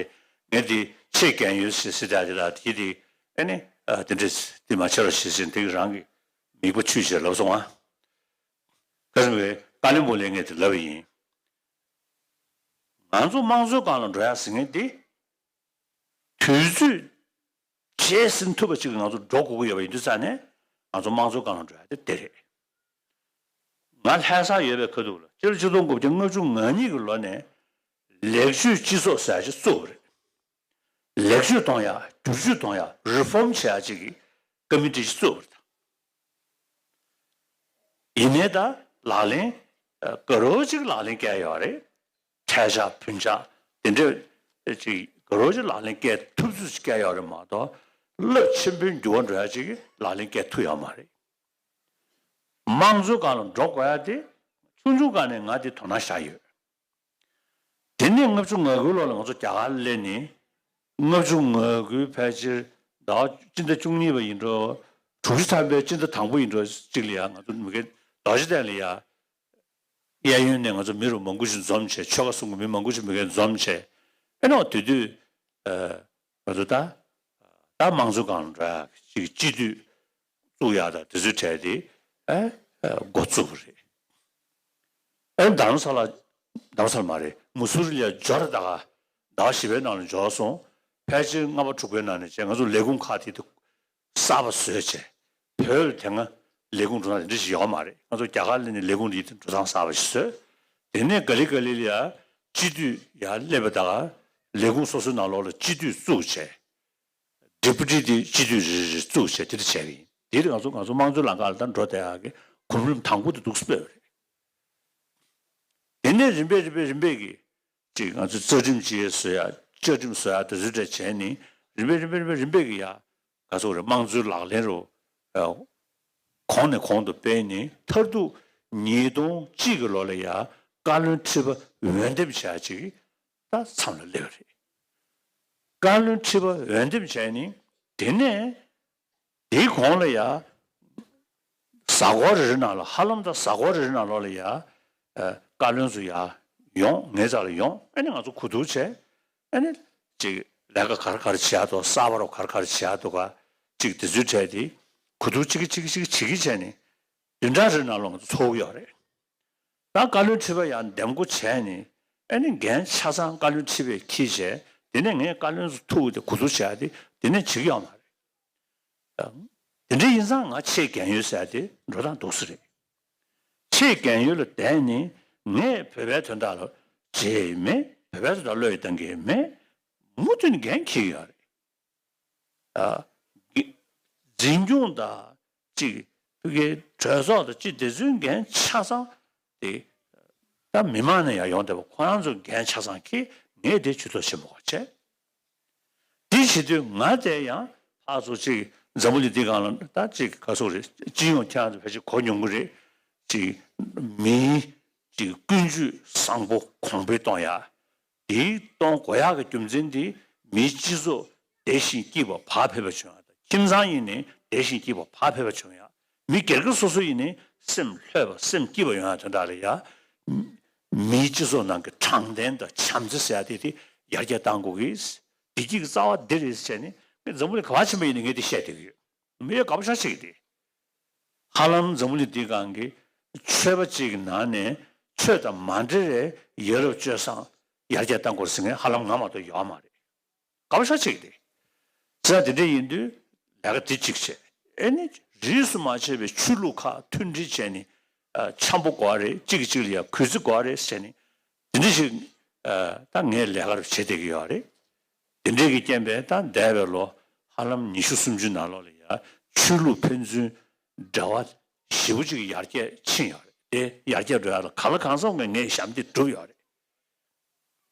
ངས་དེ་ཆེད་རྒན་ཡོལ་ཞེས་ཟེར་ད་དེ་ལ་དེ་དེ་ཨེ་ནི་ཨ་དེ་འདྲས་དེ་མ་བྱེད་རོགས་ཞེས་ཟེར། དེ་རང་གི་མིག་པ་ཆུས་བྱས་ལབ་སོང་ཨ། ག་ཟེར་བའི་ཀ་ལོན་སྦུག་ལ་ངས་དེ་ལབ་པ་ཡིན། ང་ཚོ་དམངས་གཙོའི་སྒང་ལ་འགྲོ་ཡ་ཟེར་མཁན་དེ། དུས་ཚོད་རྗེས་ཟིན་ཐུབ་པ་ཅིག་ང་ཚོ་འགྲོ་དགོས་ཀྱི་ཡོད་པ་ཡིན་དུས་ཙང་ནས། ང་ཚོ་དམངས་གཙོའི་སྒང་ལ་འགྲོ་ཡ་དེ་དེ་རེད། ང་ལྷ་ས་ཡོད་པའི་ཁ་ཐུག་ལ་སྤྱི་ལོ་ཆིག་སྟོང་དགུ་བརྒྱ་ལྔ་བཅུ་ང་གཉིས་ཀྱི་ལོ་ནས་ལེགས་བཅོས་སྤྱི་ཚོགས་ཟེར་ཡ་ཅིག་བཙུགས་པ་རེད། ལེགས་བཅོས་གཏོང་ཡ། བསྒྱུར་བཅོས་གཏོང་ཡ། རི་ཕོམ་བྱེད་ཡ་ཅིག་གི་ཀ་མི་ཊི་ཅིག་བཙུགས་པ་རེད། ཡིན་ནའི་ད་ལག་ལེན་ཨ་དགའ་རབ་ཅིག་ལག་ལེན་བཀལ་ཡོད་རེད། འཕྲལ་ཕྱག་བུན་ཕྱག་དེ་འདྲ་ཅིག་དགའ་རབ་ཅིག་ལག་ལེན་བཀལ་ཐུབ་ཚོད་ཅིག་བཀལ་ཡོད་རེད་མ་གཏོགས། རླབས་ཆེན་པོའི་འགྱུར་བ་འགྲོ་ཡ་ཅིག་ལག་ལེན་བཀལ་ཐུབ་ཡོད་མ་རེད། དམངས་གཙོའི་སྒང་ལ་འགྲོ་དགོས་ཡ་དེ་ཆུང་ཆུང་སྒང་ནས་ང་དེ་དོ་སྣང་བཞག་ཡོད། དེ་ནས་ལྔ་བཅུ་ང་དགུའི་ལོ་ལ་ང་ཚོ་རྒྱ་གར་སླེབས་ནས། ལྔ་བཅུ་ང་དགུའི་ཕལ་ཆེར་ཟླ་བ་སྤྱི་ཟླ་བཅུ་གཉིས་པ་ཡིན་འགྲོ། དྲུག་ཅུ་ཐམ་པའི་སྤྱི་ཟླ་དང་པོ་ཡིན་འགྲོ་ཅིག་ལ་ཡ། ང་ཚོ་མི་སྒེར་རྡོ་རྗེ་གདན་ལ་ཡ། གཡས་གཡོན་ནས་ང་ཚོ་མི་རུ་མང་པོ་ཞིག་འཛོམས་བྱས། ཆོལ་ཁ་གསུམ་གྱི་མི་མང་པོ་ཞིག་མི་སྒེར་འཛོམས་བྱས། ཨེ་ནོ་དེ་དུས་ཨ་ང་ཚོ་ད་ད་དམངས་གཙོའི་སྒང་ལ་འགྲོ་ཡ་ཅིག་སྤྱི་འཐུས་བཙུགས་ཡ་ད་དེ་ཚོའི་གྲས་དེ་ཨ་འགོ་བཙུགས་པ་རེད། ཨེ་རྡ་རམ་ས་ལ། རྡ་རམ་ས་ལ་མ་རེད། མུ་སུ་རི་ལ་འབྱོར། ད་ག་ཟླ་བ་བཞི་པའི་ནང་ལ་འབྱོར་སོང་། ཕལ་ཆེར་ལྔ་པ་དྲུག་པའི་ནང་ནས་བྱས་ང་ཚོ་ལས་ཁུངས་ཁག་དེ་དུ་གསར་པ་བཟོས་བྱས། བོད་ལ་དེ་སྔ་ལས་ཁུངས་འགྲོ་སྟངས་དེ་འདྲ་ཞིག་ཡོད་མ་རེད། ང་ཚོ་རྒྱ་གར་སླེབས་ནས་ལས་ཁུངས་དེ་འགྲོ་སྟངས་གསར་པ་ཞིག་བཟོས། དེ་ནས་ག་ལེ་ག་ལེ་ལ་ཡ་སྤྱི་འཐུས་ཡར་སླེབས་པ་ད་ག་ལས་ཁུངས་སོ་སོའི་ནང་ལོགས་ལ་སྤྱི་འཐུས་བཙུགས་བྱས། ཌེ་པུ་ཊི་དེ་སྤྱི་འཐུས་རེ་རེ་བཙུགས་བྱས་དེ་འདྲ་བྱས་པ་ཡིན། དེ་རིང་ང་ཚོ་ང་ཚོ་དམངས་གཙོའི་ལམ་ཁ་ལ་ད་འགྲོ་བསྡད་ཡག་གི་གོམ་རིམ་དང་པོ་དེ་འདུག་སེ་སྤོས་པ་རེད། དེ་ནས་རིམ་པས་རིམ་པས་རིམ་པས་ཀྱིས་ཅིག་ང་ཚོས་རྩ་ཁྲིམས་ཅིག་བཟོ་ཡ། བཅའ་ཁྲིམས་བཟོ་ཡ་དེ་ཚོའི་གྲས་བྱས་ནས། རིམ་པས་རིམ་པས་རིམ་པས་རིམ་པས་ཀྱིས་ཡ་ག་ཚོད་རེད། དམངས་གཙོའི་ལག་ལེན་རུ་ཨ་གོང་ནས་གོང་དུ་སྤེལ་ནས། མཐར་ཐུག་ཉིས་སྟོང་གཅིག་གི་ལོ་ལ་ཡ་བཀའ་བློན་ཁྲི་པ་འོས་འདེམས་བྱ་ཡ་ཅིག་ད་མཚམས་ལ་སླེབས་པ་རེད། བཀའ་བློན་ཁྲི་པ་འོས་འདེམས་བྱས་ནས། དེ་ནས་དེའི་གོང་ལ་ཡ་གཟའ་འཁོར་རེ་རེ་ནང་ལ། ཧ་ལམ་ད་གཟའ་འཁོར་རེ་རེ་ནང་ལོགས་ལ་ཡ་ཨ་བཀའ་བློན་ཚོ་ཡ་ཡོང་། ངའི་རྩ་ལ་ཡོང་། ཨ་ནི་ང་ཚོ་གོ་བསྡུར་བྱས། ཨ་ནི་ཅིག་ལས་ཀ་ག་རེ་ག་རེ་བྱེད་ཡ་འདུག་གསར་པ་རུ་ག་རེ་ག་རེ་བྱེད་ཡ་འདུག་ག་ཅིག་དེ་ཚོའི་གྲས་དེ་གོ་བསྡུར་གཅིག་གིས་གཅིག་གིས་གཅིག་གིས་བྱེད་ཀྱི་བྱས་ནས། བདུན་ཕྲག་རེའི་ནང་ལོགས་ང་ཚོ་ཚོགས་ཀྱི་ཡོད་རེད། ད་བཀའ་བློན་ཁྲི་པ་ཡང་འདེམས་བསྐོ་བྱས་ནས། ཨ་ནི་འགན་ཆ་ཚང་བཀའ་བློན་ཁྲི་པས་འཁྱེར་བྱས། དེ་ནས་ངས་བཀའ་བློན་ཚོ་ཐུག་དེ་གོ་བསྡུར་བྱས་ཏེ་དེ་ནས་བྱེད་ཀྱི་ཡོད་མ་རེད། དེ་འདྲ་ཡིན་ཙང་ང་ཆེད་རྒན་ཡོལ་ཟེར་ཏེ་འགྲོ་སྟངས་འདུག་སེ་རེད། ཆེད་རྒན་ཡོལ་ལ་བསྡད་ནས་ངས་བོད་པའི་དོན་དག་ལ་བྱས་མེད། བོད་པའི་དོན་དག་བློས་བཏང་གི་མེད། མུ་མཐུད་ནས་འགན་འཁྱེར་གྱི་ཡོད་རེད། ཨ། འཛིན་སྐྱོང་དང་གཅིག་ཕ་གིའི་གྲོས་ཚོགས་དང་གཅིག་དེ་ཚོའི་འགན་ཆ་ཚང་དེ་ད་མི་མང་ནས་ཡང་ཡོང་བསྡད་པ། ཁོ་རང་ཚོ་འགན་ཆ་ཚང་འཁྱེར། ངས་དེ་ཇུས་གཏོགས་བྱེད་མི་དགོས་བྱས། དེ་བྱེད་དུས་ང་དེ་ཡང་ཕར་ཚུར་གཅིག་འཛམ་བུ་གླིང་འདི་སྒང་ལ་ད་གཅིག་ག་ཚོད་རེད། སྤྱི་ཡོངས་ཁྱེད་རང་ཚོ་ཕལ་ཆེར་གོ་མྱོང་གི་རེད། གཅིག་མིའི་གཅིག་ཀུན་སྤྱོད་བཟང་པོ་གོང་འཕེལ་གཏོང་ཡ། དེའི་གཏོང་དགོས་ཡག་གི་རྒྱུ་མཚན་དེ་མིའི་སྤྱི་ཚོགས་བདེ་ཞིང་སྐྱིད་པ་ཕར་ཕེབས་པ་བྱུང་ཡག་དང་། ཁྱིམ་ཚང་ཡིན་ནའི་བདེ་ཞིང་སྐྱིད་པ་ཕར་ཕེབས་པ་བྱུང་ཡག། མི་སྒེར་གྱི་སོ་སོ་ཡིན་ནའི་སེམས་ལྷོད་པ་སེམས་སྐྱིད་པ་ཡོང་ཡག་དོན་དག་ལ་ཡ། མིའི་སྤྱི་ཚོགས་ནང་གི་དྲང་བདེན་དང་བྱམས་བརྩེ་ཟེར་ཡག་དེ་དེ་ཡར་རྒྱས་གཏང་དགོས་ཀྱི། བདེ་སྐྱིད་ཀྱི་རྩ་བ་འདི་རེད་ཟེར་ནས་ འཛམ་བུ་གླིང་ག་པར་ཕྱིན་པ་ཡིན་ནའི་ངས་འདི་བཤད་བསྡད་ཀྱི་ཡོད། མི་ཡོད་དགའ་པོ་ཞེ་དྲག་བྱེད་ཀྱི་འདུག། ཧ་ལམ་འཛམ་བུ་གླིང་འདིའི་སྒང་གི་ཆོས་པ་གཅིག་གི་ནང་ནས་ཆོས་དང་མ་འབྲེལ་བའི་ཡ་རབས་སྤྱོད་བཟང་ཡར་རྒྱས་གཏང་དགོས་ཟེར་མཁན་ཧ་ལམ་ང་མ་གཏོགས་ཡོད་མ་རེད། དགའ་པོ་ཞེ་དྲག་བྱེད་ཀྱི་འདུག། ཟེར་ཡ་དེ་འདྲ་ཡིན་དུས་ལས་ཀ་འདི་གཅིག་བྱས། ཨེ་ནི་རིས་སུ་མ་ཆད་པའི་ཆོས་ལུགས་ཁག་མཐུན་སྒྲིལ་བྱས་ནས་ཨ་འཆམ་པོ་དགོས་རེད། གཅིག་གིས་གཅིག་ལ་ཡ་གུས་བརྩི་དགོས་རེད་ཟེར་ནས་དེ་འདྲ་ཞིག་ཨ་ད་ངས་ལས་ཀ་རུ་བྱེད་བསྡད་ཀྱི་ཡོད་རེད། དེ་འདྲའི་གི་རྐྱེན་པས་ད་འདས་པའི་ལོ་ཧ་ལམ་ཉི་ཤུ་སུམ་ཅུ་ནང་ལོགས་ལ་ཡ་ཆོས་ལུགས་ཕན་ཚུན་འབྲེལ་བ་ཞེ་པོ་ཅིག་ཡར་རྒྱས་ཕྱིན་ཡོད་རེད། དེ་ཡར་རྒྱས་འགྲོ་ཡ་ལ་གང་ལ་གང་འཚམ་གྱིས་ངས་ཞབས་འདེགས་བསྒྲུབས་ཡོད་རེད།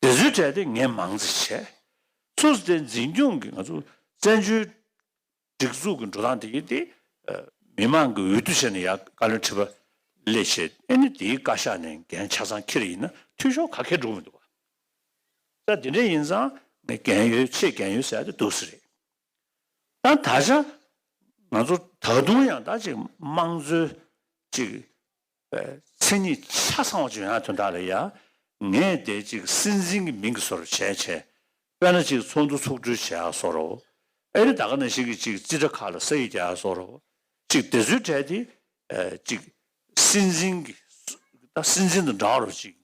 དེ་ཚོའི་གྲས་དེ་ངས་མང་ཙམ་བྱས། སོ་སོ་དེ་འཛིན་སྐྱོང་གི་ང་ཚོ་བཙན་བྱོལ་སྒྲིག་འཛུགས་ཀྱི་འགྲོ་སྟངས་དེ་ཡིན་ཏེ། ཨ་མི་མང་གི་འོས་བསྡུ་བྱས་ནས་ཡར་བཀའ་བློན་ཁྲི་པ་སླེབས་བྱས། ཨེ་ནི་དེའི་བཀའ་ཤག་ནས་འགན་ཆ་ཚང་འཁྱེར་ཡིན་ན་འཐུས་ཤོར་ག་གེ་འགྲོ་གི་མི་འདུག་བ། ད་དེ་འདྲ་ཡིན་ཙང་ངས་རྒན་ཡོལ་ཆེས་རྒན་ཡོལ་ཟེར་ཡ་དེ་འདུག་སེ་རེད། ད་ད་ཆ་ང་ཚོ་ད་དུང་ཡང་ད་ཅིག་དམངས་གཙོའི་ཅིག་ཨ་མཚན་ཉིད་ཆ་ཚང་བ་ཅིག་ཡོང་ཡ་དོན་དག་ལ་ཡ། ངས་དེ་ཅིག་སྲིད་འཛིན་གྱི་མིང་གི་བཟོ་འདྲ་བྱས་བྱས། དཔེར་ན་ཅིག་ཚོགས་འདུ་ཚོགས་གྲོལ་བྱེད་ཡ་བཟོ་འདྲ། ཨེ་རེད། ད་ག་ནང་བཞིན་གྱི་ཅིག་རྩིས་ཁྲ་ཁག་ལ་ས་ཡིག་རྒྱག་ཡ་བཟོ་འདྲ། ཅིག་དེ་ཚོའི་གྲས་དེ་ཨ་ཅིག་སྲིད་འཛིན་གྱི་ད་སྲིད་འཛིན་དང་འདྲ་བ་ཅིག་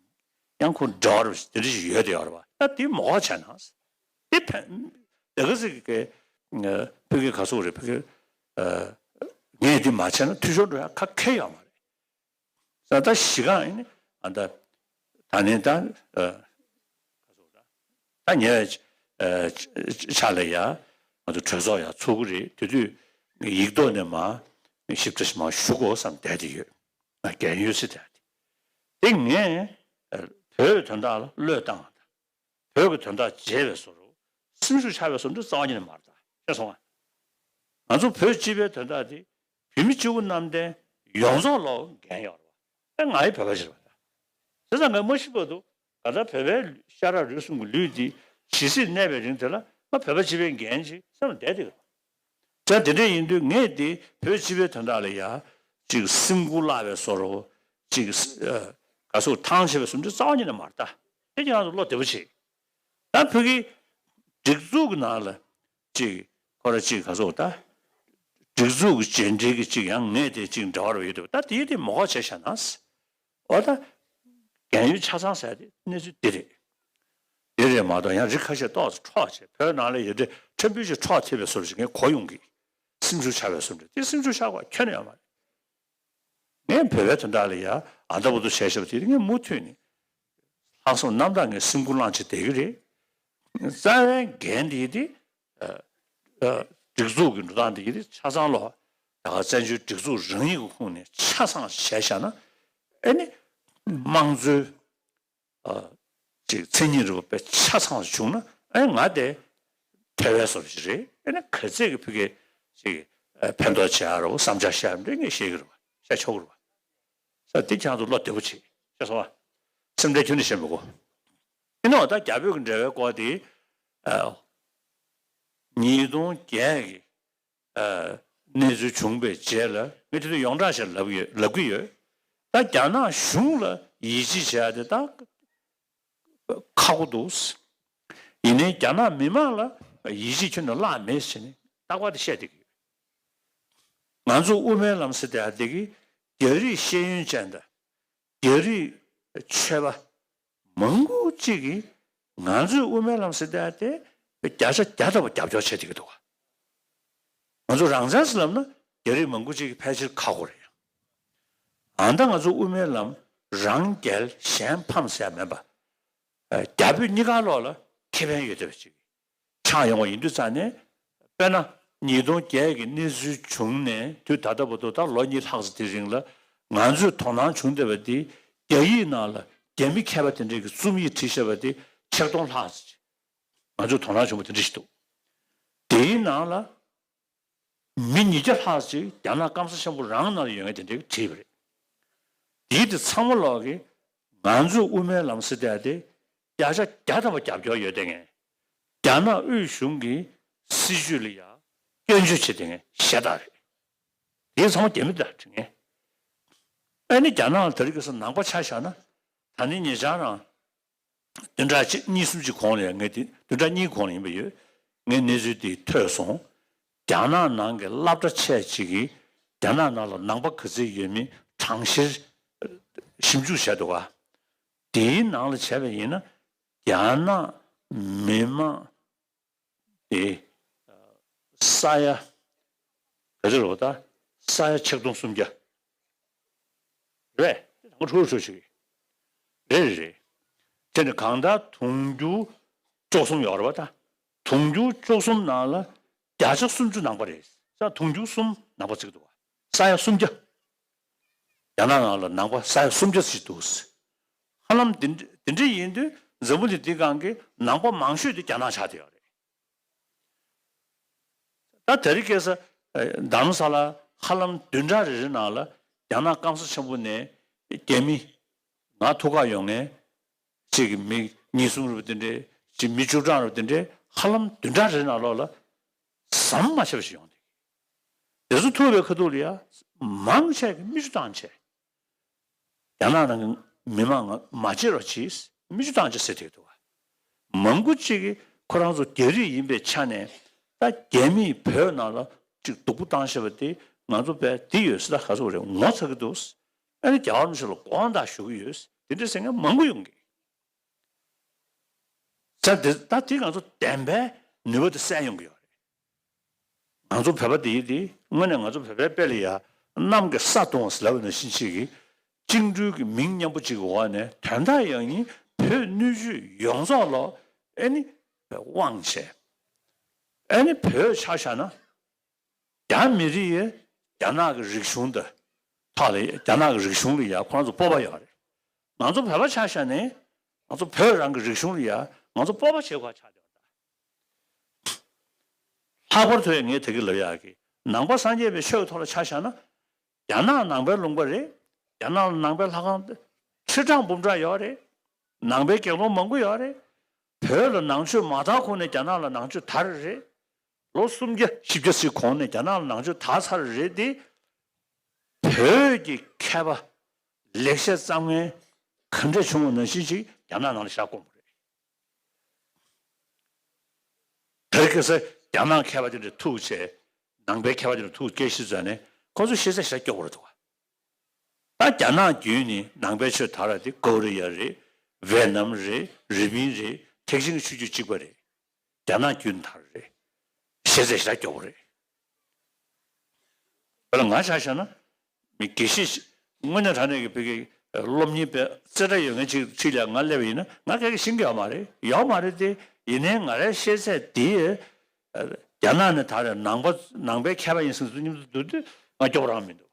ཡང་ཁོ་འདྲ་བ་དེ་འདྲ་ཞིག་ཡོད་དེ་ཡོད་རེད་བ། ད་དེ་མོ་ཁ་བྱས་ན་དེ་ཕན་དེ་ག་ཟིག་གི་ཨ་ཕ་གི་ག་ཚོད་རེད། ཕ་གི་ཨ་ངས་དེ་མ་བྱས་ན་འཐུས་ཤོར་འགྲོ་ཡ་ཁ་ཁེལ་ཡོད་མ་རེད། ད་ད་གཞི་གང་ཡིན་ཨ་ད་ད་ནི་ད་ཨ་ག་ཚོད་རེད། ད་ཉེ་བའི་ཨ་ཆ་ལ་ཡ་ང་ཚོ་གྲོས་ཚོགས་ཡ་ཚུགས་ཀྱི་རེད། དེ་དུས་ཡིག་ཐོག་ནས་མར་ཞིབ་ཕྲ་ཞིག་མར་ཞུ་དགོས་བསམ་བསྡད་དེ་ཡོད། ང་རྒན་ཡོལ་ཟེར་བསྡད་དེ། དེ་ངས་ཨ་བོད་དོན་དག་ལ་བློས་བཏང་བ་དང་། བོད་ཀྱི་དོན་དག་བརྗེད་པའི་བཟོ་འདྲ། སེམས་ཤུགས་ཆག་པའི་བཟོ་འདྲ་རྩ་བ་ཉིད་ནས་མ་རེད་ད། ཤེས་སོང་ང་། ང་ཚོ་བོད་སྤྱི་པའི་དོན་དག་དེ་བོད་མི་སྤྱི་བོ་གནམ་བསྟན་ཡོངས་རྫོགས་ལ་འགན་ཡོད་རེད་བ། ཨེ་ང་ཡི་བོད་པ་ཞིག་རེད་བ་ད། བྱས་ཙང་ང་མ་ཤི་བར་དུ་ག་ད་བོད་པའི་ཤ་ཁྲག་རུས་གསུམ་གྱི་ལུས་འདི་ཇི་སྲིད་གནས་པའི་རིང་དེ་ལ་ང་བོད་པ་སྤྱི་པའི་འགན་ཅིག་སེམས་ལ་བསྡད་བསྡད་ཀྱི་རེད་བ། ད་དེ་འདྲ་ཡིན་དུས་ངས་དེ་བོད་སྤྱི་པའི་དོན་དག་ལ་ཡ་ཅིག་སེམས་ཁུར་བརླག་པའི་བཟོ་འདྲ། ཅིག་ཨ་ག་ཚོད་ཐང་ཆད་པའི་བཟོ་འདྲ་རྩ་བ་ཉིད་ནས་མ་རེད་ད། དེ་ཁྱེད་རང་ཚོ་བློ་བདེ་པོ་བྱེད། ད་བོད་ཀྱི་སྒྲིག་འཛུགས་ཀྱི་ནང་ལ་ཅིག་ཁོ་ར་ཅིག་ག་ཚོད་ད། སྒྲིག་འཛུགས་ཀྱི་རྗེས་འབྲེལ་གྱི་ཅིག་ཡང་ངས་དེ་ཅིག་འབྲེལ་བ་རོགས་ཡོད་དུས་ད་དེའི་དེ་མོ་ཁ་བྱས་བཞག་ན། འོ་ད། རྒན་ཡོལ་ཆ་ཚང་ཟེར་དེ་གནས་ཚུལ་འདི་རེད། འདི་རེད་མ་གཏོགས་ཡང་རིགས་ཁ་ཤས་ཏོག་ཙམ་འཕྲོག་བྱས་བོད་ནང་ལ་ཡོད་དེ་ཕྲན་བུ་ཞིག་འཕྲོག་ཐེབས་པའི་བཟོ་འདྲ་ཞིག་ངས་གོ་ཡོང་གི། སེམས་ཤུགས་ཆག་པའི་བཟོ་འདྲ་དེ་སེམས་ཤུགས་ཆག་པ་ཁྱོན་ནས་ཡོད་མ་རེད། ངས་བོད་པའི་དོན་དག་ལ་ཡ་ཨ་ད་བུ་དུ་བྱས་བྱས་པ་དེ་ངས་མུ་མཐུད་ནས་ལྷག་བསམ་རྣམ་དག་ངས་སེམས་ཁུར་བླངས་བྱས་བསྡད་ཀྱི་རེད། རྩ་བའི་འགན་དེ་དེ་ཨ་ཨ་སྒྲིག་འཛུགས་ཀྱི་འགྲོ་སྟངས་དེ་དེ་ཆ་ཚང་ལོ། ད་ག་བཙན་བྱོལ་སྒྲིག་འཛུགས་རང་ཉིད་ཀྱི་ཁོངས་ནས་ཆ་ཚང་བྱས་བཞག་ན་ཨེ་ནི་དམངས་གཙོའི་ཨ་ཅིག་མཚན་ཉིད་རིག་པ་དཔེ་ཆ་ཚང་བྱུང་ན་ཨེ་ང་དེ་དེ་བས་སོ་ཞིག་རེད། ཨེ་ན་ག་ཚད་ཀྱི་ཕ་གི་ཅིག་ཨ་ཕན་ཐོགས་བྱེད་ཡ་རོ་བསམ་འཆར་བཤད་མི་འདྲ་ངས་བཤད་ཀྱི་རེད་བ། བཤད་ཆོག་གི་རེད་བ། ས་དེ་ཁྱེད་ཚོ་བློ་བདེ་པོ་བྱེད་ཤེས་སོང་བ། སེམས་ཁྲལ་ཁྱོན་ནས་བྱེད་མི་དགོས། ཨེ་ནོ་ད་རྒྱ་བོད་ཀྱི་འབྲེལ་བའི་སྐོར་དེ་ཨ་ཉིས་སྟོང་བརྒྱད་ཀྱི་ཨ་གནས་ཚུལ་བྱུང་བའི་རྗེས་ལ་ངས་དེ་དུས་ཡོངས་གྲགས་ཤིག་ལབ་ཡོད་ལབ་ཀྱི་ཡོད། ད་རྒྱ་ནག་གཞུང་ལ་ཡིད་ཆེས་བྱས་ཏེ་ད་ཁག་པོ་འདུག། ཡིན་ནའི་རྒྱ་ནག་མི་མང་ལ་ཡིད་ཆེས་ཁྱོན་ནས་བརླག་མེད་ཟེར་ནས་རྟག་པར་དེ་བཤད་བསྡད་ཀྱི་ཡོད། ང་ཚོ་དབུ་མའི་ལམ་ཟེར་དེ་ཨ་དེ་གི་རྒྱ་རིགས་ཤེས་ཡོན་ཅན་དང་། རྒྱ་རིགས་ཆོས་པ་མང་པོ་གཅིག་གིས་ང་ཚོའི་དབུ་མའི་ལམ་ཟེར་དེ་བརྒྱ་ཆ་བརྒྱ་ཐམ་པ་རྒྱབ་སྐྱོར་བྱེད་བསྡད་ཀྱི་འདུག་ག། ང་ཚོ་རང་བཙན་ཟེར་ལབ་ན་རྒྱ་རིགས་མང་པོ་གཅིག་གིས་ཕལ་ཆེར་ཁག་པོ་རེད། ཡང་ཨ་ད་ང་ཚོ་དབུ་མའི་ལམ་རང་རྒྱལ་གཞན་ཕམ་ཟེར་ཡ་མེད་པ། རྒྱ་བོད་གཉིས་ཀ་ལོག་ལ་ཁེ་ཕན་ཡོད་བསྡད་པ་ཅིག་ཆགས་ཡོང་བ་ཡིན་དུས་ཙང་ནས། དཔེར་ན་ཉིས་སྟོང་བརྒྱད་ཀྱི་གནས་ཚུལ་བྱུང་ནས་དུས་ད་ལྟ་བར་དུ་ད་ལོ་གཉིས་ལྷག་ཙམ་དེ་རིང་ལ་ང་ཚོས་དོ་སྣང་བྱུང་བསྡད་པ་དེ་རྒྱ་ཡིག་ནང་ལ་རྒྱ་མི་མཁས་པ་དེ་འདྲས་ཀྱི་རྩོམ་ཡིག་བྲིས་བཞག་པ་དེ་ཆིག་སྟོང་ལྷག་ཙམ་ཅིག་ང་ཚོས་དོ་སྣང་བྱུང་བ་དེ་འདྲ་ཞིག་འདུག། དེའི་ནང་ལ་མི་ཉིས་བརྒྱ་ལྷག་ཅིག་རྒྱ་ནག་སྐམ་ས་ཆེན་པོ་རང་ནང་ལ་ཡོད་མཁན་དེ་འདྲས་བྲིས་པ་རེད། དེའི་དེ་ཚང་མ་ལོག་གིས་ང་ཚོས་དབུ་མའི་ལམ་ཟེར་དེ་དེ་བརྒྱ་ཆ་བརྒྱ་ཐམ་པ་རྒྱབ་སྐྱོར་ཡོད་དེ་ངས། རྒྱ་ནག་དབུས་གཞུང་གི་སྲིད་བྱུས་ལ་ཡང་སྐྱོན་བརྗོད་བྱེད་དེ་ངས་ཤ་སྟག་རེད། དེ་ཚང་མ་རྒྱ་མི་དང་བྲིས་ངས། ཨ་ནི་རྒྱ་ནག་ལ་དེ་རིང་ཁ་སང་ནང་པ་ཆ་བཞག་ན་ད་ནི་ཉེ་ཆར་རང་། བདུན་ཕྲག་གཅིག་གཉིས་གསུམ་གཅིག་གོང་ལ་ཡང་ངས་དེ་བདུན་ཕྲག་གཉིས་གོང་ལ་ཡིན་པ་ཡོད། ངས་གནས་ཚུལ་དེ་ཐོས་སོང་ རྒྱ་ནག་ནང་གི་སློབ་གྲྭ་ཆེ་གཅིག་གིས་རྒྱ་ནག་ནང་ལ་ནང་པ་ག་ཚོད་ཡོད་མེད་གྲངས་བཤེར་ཞིབ་འཇུག་བྱས་འདུག་ག་དེའི་ནང་ལ་བྱས་པ་ཡིན་ན། རྒྱ་ནག་མི་མང་དེ་ས་ཡ་ག་ཚོད་རེད་པ། ད་ས་ཡ་ཆིག་སྟོང་སུམ་བརྒྱ་རེད། ང་ཁྲོ་ཁྲོ་ཞིག་རེད་རེད། དེ་ནི་གང་ལྟར་དུང་ཕྱུར་བཅུ་གསུམ་ཡོད་རེད་པ། ད་དུང་ཕྱུར་བཅུ་གསུམ་ནང་ལ་བརྒྱ་ཆ་སུམ་ཅུ་ནང་པ་རེད། ས་དུང་ཕྱུར་གསུམ་ནང་པ་བརྩི་གི་འདུག་ག་ས་ཡ་སུམ་བརྒྱ། རྒྱ་ནག་ནང་ལ་ནང་པ་ས་ཡ་སུམ་བརྒྱ་ཙམ་འདུག་ཧ་ལམ་དེ་འདྲ་དེ་འདྲ་ཡིན་དུས་འཛམ་བུ་གླིང་འདིའི་སྒང་གི་ནང་པ་མང་ཤོས་དེ་རྒྱ་ནག་ཆགས་བསྡད་ཡོད་རེད། ད་དེ་རིང་ཁ་སང་རྡ་རམ་ས་ལ་ཧ་ལམ་བདུན་ཕྲག་རེ་རེ་ནང་ལ་རྒྱ་ནག་སྐམ་ས་ཆེན་པོ་ནས་རྒྱ་མི་ང་ཐུག་ག་ཡོང་མཁན་གཅིག་གི་མི་ཉིས་གསུམ་རེ་དེ་འདྲས། གཅིག་མི་བཅུ་གྲངས་རེ་དེ་འདྲས། ཧ་ལམ་བདུན་ཕྲག་རེ་ནང་ལོགས་ལ་ཟམ་མ་ཆད་པ་ཞིག་ཡོང་དེ། དེ་ཚོ་ཐུག་པའི་ཁ་ཐུག་ལ་ཡ་མང་ཆེ་གི་མིག་ཆུ་བཏང་བྱས། རྒྱ་ནག་ནང་གི་མི་མང་ང་མ་བརྗེད་རོགས་གྱིས། མིག་ཆུ་བཏང་བྱས་ཟེར་བསྡད་འདུག་ག་མང་པོ་གཅིག་གིས་ཁོ་རང་ཚོ་རྒྱ་རིགས་ཡིན་པའི་ཆ་ནས། ད་རྒྱ་མིས་བོད་ནང་ལ་གཅིག་སྡུག་པོ་བཏང་བཞག་པ་དེ་ང་ཚོ་བས་འདི་ཡོད་ས་ད་ག་ཚོད་རེད་ངོ་ཚ་གི་འདུག་ཨ་ནི་རྒྱལ་བ་རིན་པོ་ཆེ་ལ་དགོངས་དག་ཞུ་གི་ཡོད། དེ་འདྲ་ཟེར་མཁན་མང་པོ་ཡོང་གི། ས་དེ་ད་དེ་ང་ཚོ་བདེན་པའི་ནུས་པ་དེ་གསལ་ཡོང་གི་ཡོད་རེད། ང་ཚོ་བོད་པ་དེ་ཡིན་དེ་དངོས་གནས་ང་ཚོ་བོད་པའི་དཔེ་ལ་ཡ་གནམ་གྱི་ས་སྟོང་ཟེར་ལབ་པ་ནང་བཞིན་ཅིག་གི་བཅིངས་འགྲོལ་གྱི་མིང་མཉམ་པོ་ཅིག་གི་འོག་ནས་དོན་དག་ཡང་ཡིན་བོད་སྣོད་བཅུད་ཡོངས་རྫོགས་ལ་ཨེ་ནི་དབང་བྱས། ཨེ་ནི་བོད་ཆ་བཞག་ན། རྒྱ་མི་རིགས་ཡིས་རྒྱ་ནག་གི་རིག་གཞུང་དང་ཐོག་ལ་རྒྱ་ནག་གི་རིག་གཞུང་ལ་ཡ་ཁོ་རང་ཚོ་སྤོབས་པ་ཡོད་རེད། ང་ཚོ་བོད་པ་ཆ་བཞག་ནས་ང་ཚོ་བོད་རང་གི་རིག་གཞུང་ལ་ཡ་ང་ཚོ་སྤོབས་པ་བྱེད་དགོས་ཆགས་བསྡད་པ་དང་། ལྷག་པར་དུ་ཡང་ངས་དེ་གི་ལབ་ཡག་གི་ནང་པ་སངས་རྒྱས་པའི་ཆོས་ཀྱི་ཐོག་ལ་ཆ་བཞག་ན། རྒྱ་ནག་ནང་པའི་ལུང་པ་རེད། རྒྱ་ནག་ལ་ནང་པའི་ལྷ་ཁང་ཁྲི་ཕྲག་འབུམ་ཕྲག་ཡོད་རེད། ནང་པའི་དགེ་སློང་མང་པོ་ཡོད་རེད། བོད་ལ་ནང་ཆོས་མ་དར་གོང་ནས་རྒྱ་ནག་ལ་ནང་ཆོས་དར་རེད། ལོ་སུམ་བརྒྱ་བཞི་བརྒྱ་ཞིག་གོང་ནས་རྒྱ་ནག་ལ་ནང་ཆོས་དར་ཚར་རེད་དེ། བོད་ཀྱི་མཁས་པ་ལེགས་བཤད་བརྩམས་མཁན་ག་འདྲ་བྱུང་བ་ནང་བཞིན་ཞིག་རྒྱ་ནག་ནང་ལ་ཞག་སྐོང་བ་རེད། དེར་ཁ་སང་རྒྱ་ནག་མཁས་པ་དེ་འདྲ་ཐུག་བྱས། ནང་པའི་མཁས་པ་དེ་འདྲ་ཐུག་སྐད་ཆ་བཟོས་ནས་ཁོ་ཚོ་ཤེས་ཚད་ཞེ་དྲག་སྐྱོ་པོ་རེད་འདུག་ག་ད་རྒྱ་ནག་བརྒྱུད་ནས་ནང་པའི་ཆོས་དར་བ་དེ་ཀོ་རི་ཡ་རེད། ཝེ་ནམ་རེད། རི་པིན་རེད། ཐེག་ཆེན་གྱི་ཆོས་བརྒྱུད་གཅིག་པ་རེད། རྒྱ་ནག་བརྒྱུད་ནས་དར་བ་རེད། ཤེས་ཚད་ཞེ་དྲག་སྐྱོ་པོ་རེད། དཔེར་ན་ང་ཆ་བཞག་ན། མི་དགེ་བཤེས་ཤིག་དངོས་གནས་དྲང་གནས་ཀྱི་བོད་ཀྱི་སློབ་གཉེར་དཔེ་རྩེ་གྲ་ཡོད་མཁན་ཅིག་འཁྲིས་ལ་ང་སླེབས་པ་ཡིན་ན་ང་སྐད་ཆ་ཤེས་ཀྱི་ཡོད་མ་རེད། ཡོད་མ་རེད་དེ། ཡིན་ནའི་ང་རའི་ཤེས་ཚད་དེ་རྒྱ་ནག་ནས་དར་བའི་ནང་པ་ནང་པའི་མཁས་པ་ཡིན་ཟེར་ཚོ་མཉམ་དུ་བསྡུར་དུས་ང་སྐྱོ་པོ་རང་མི་འདུག་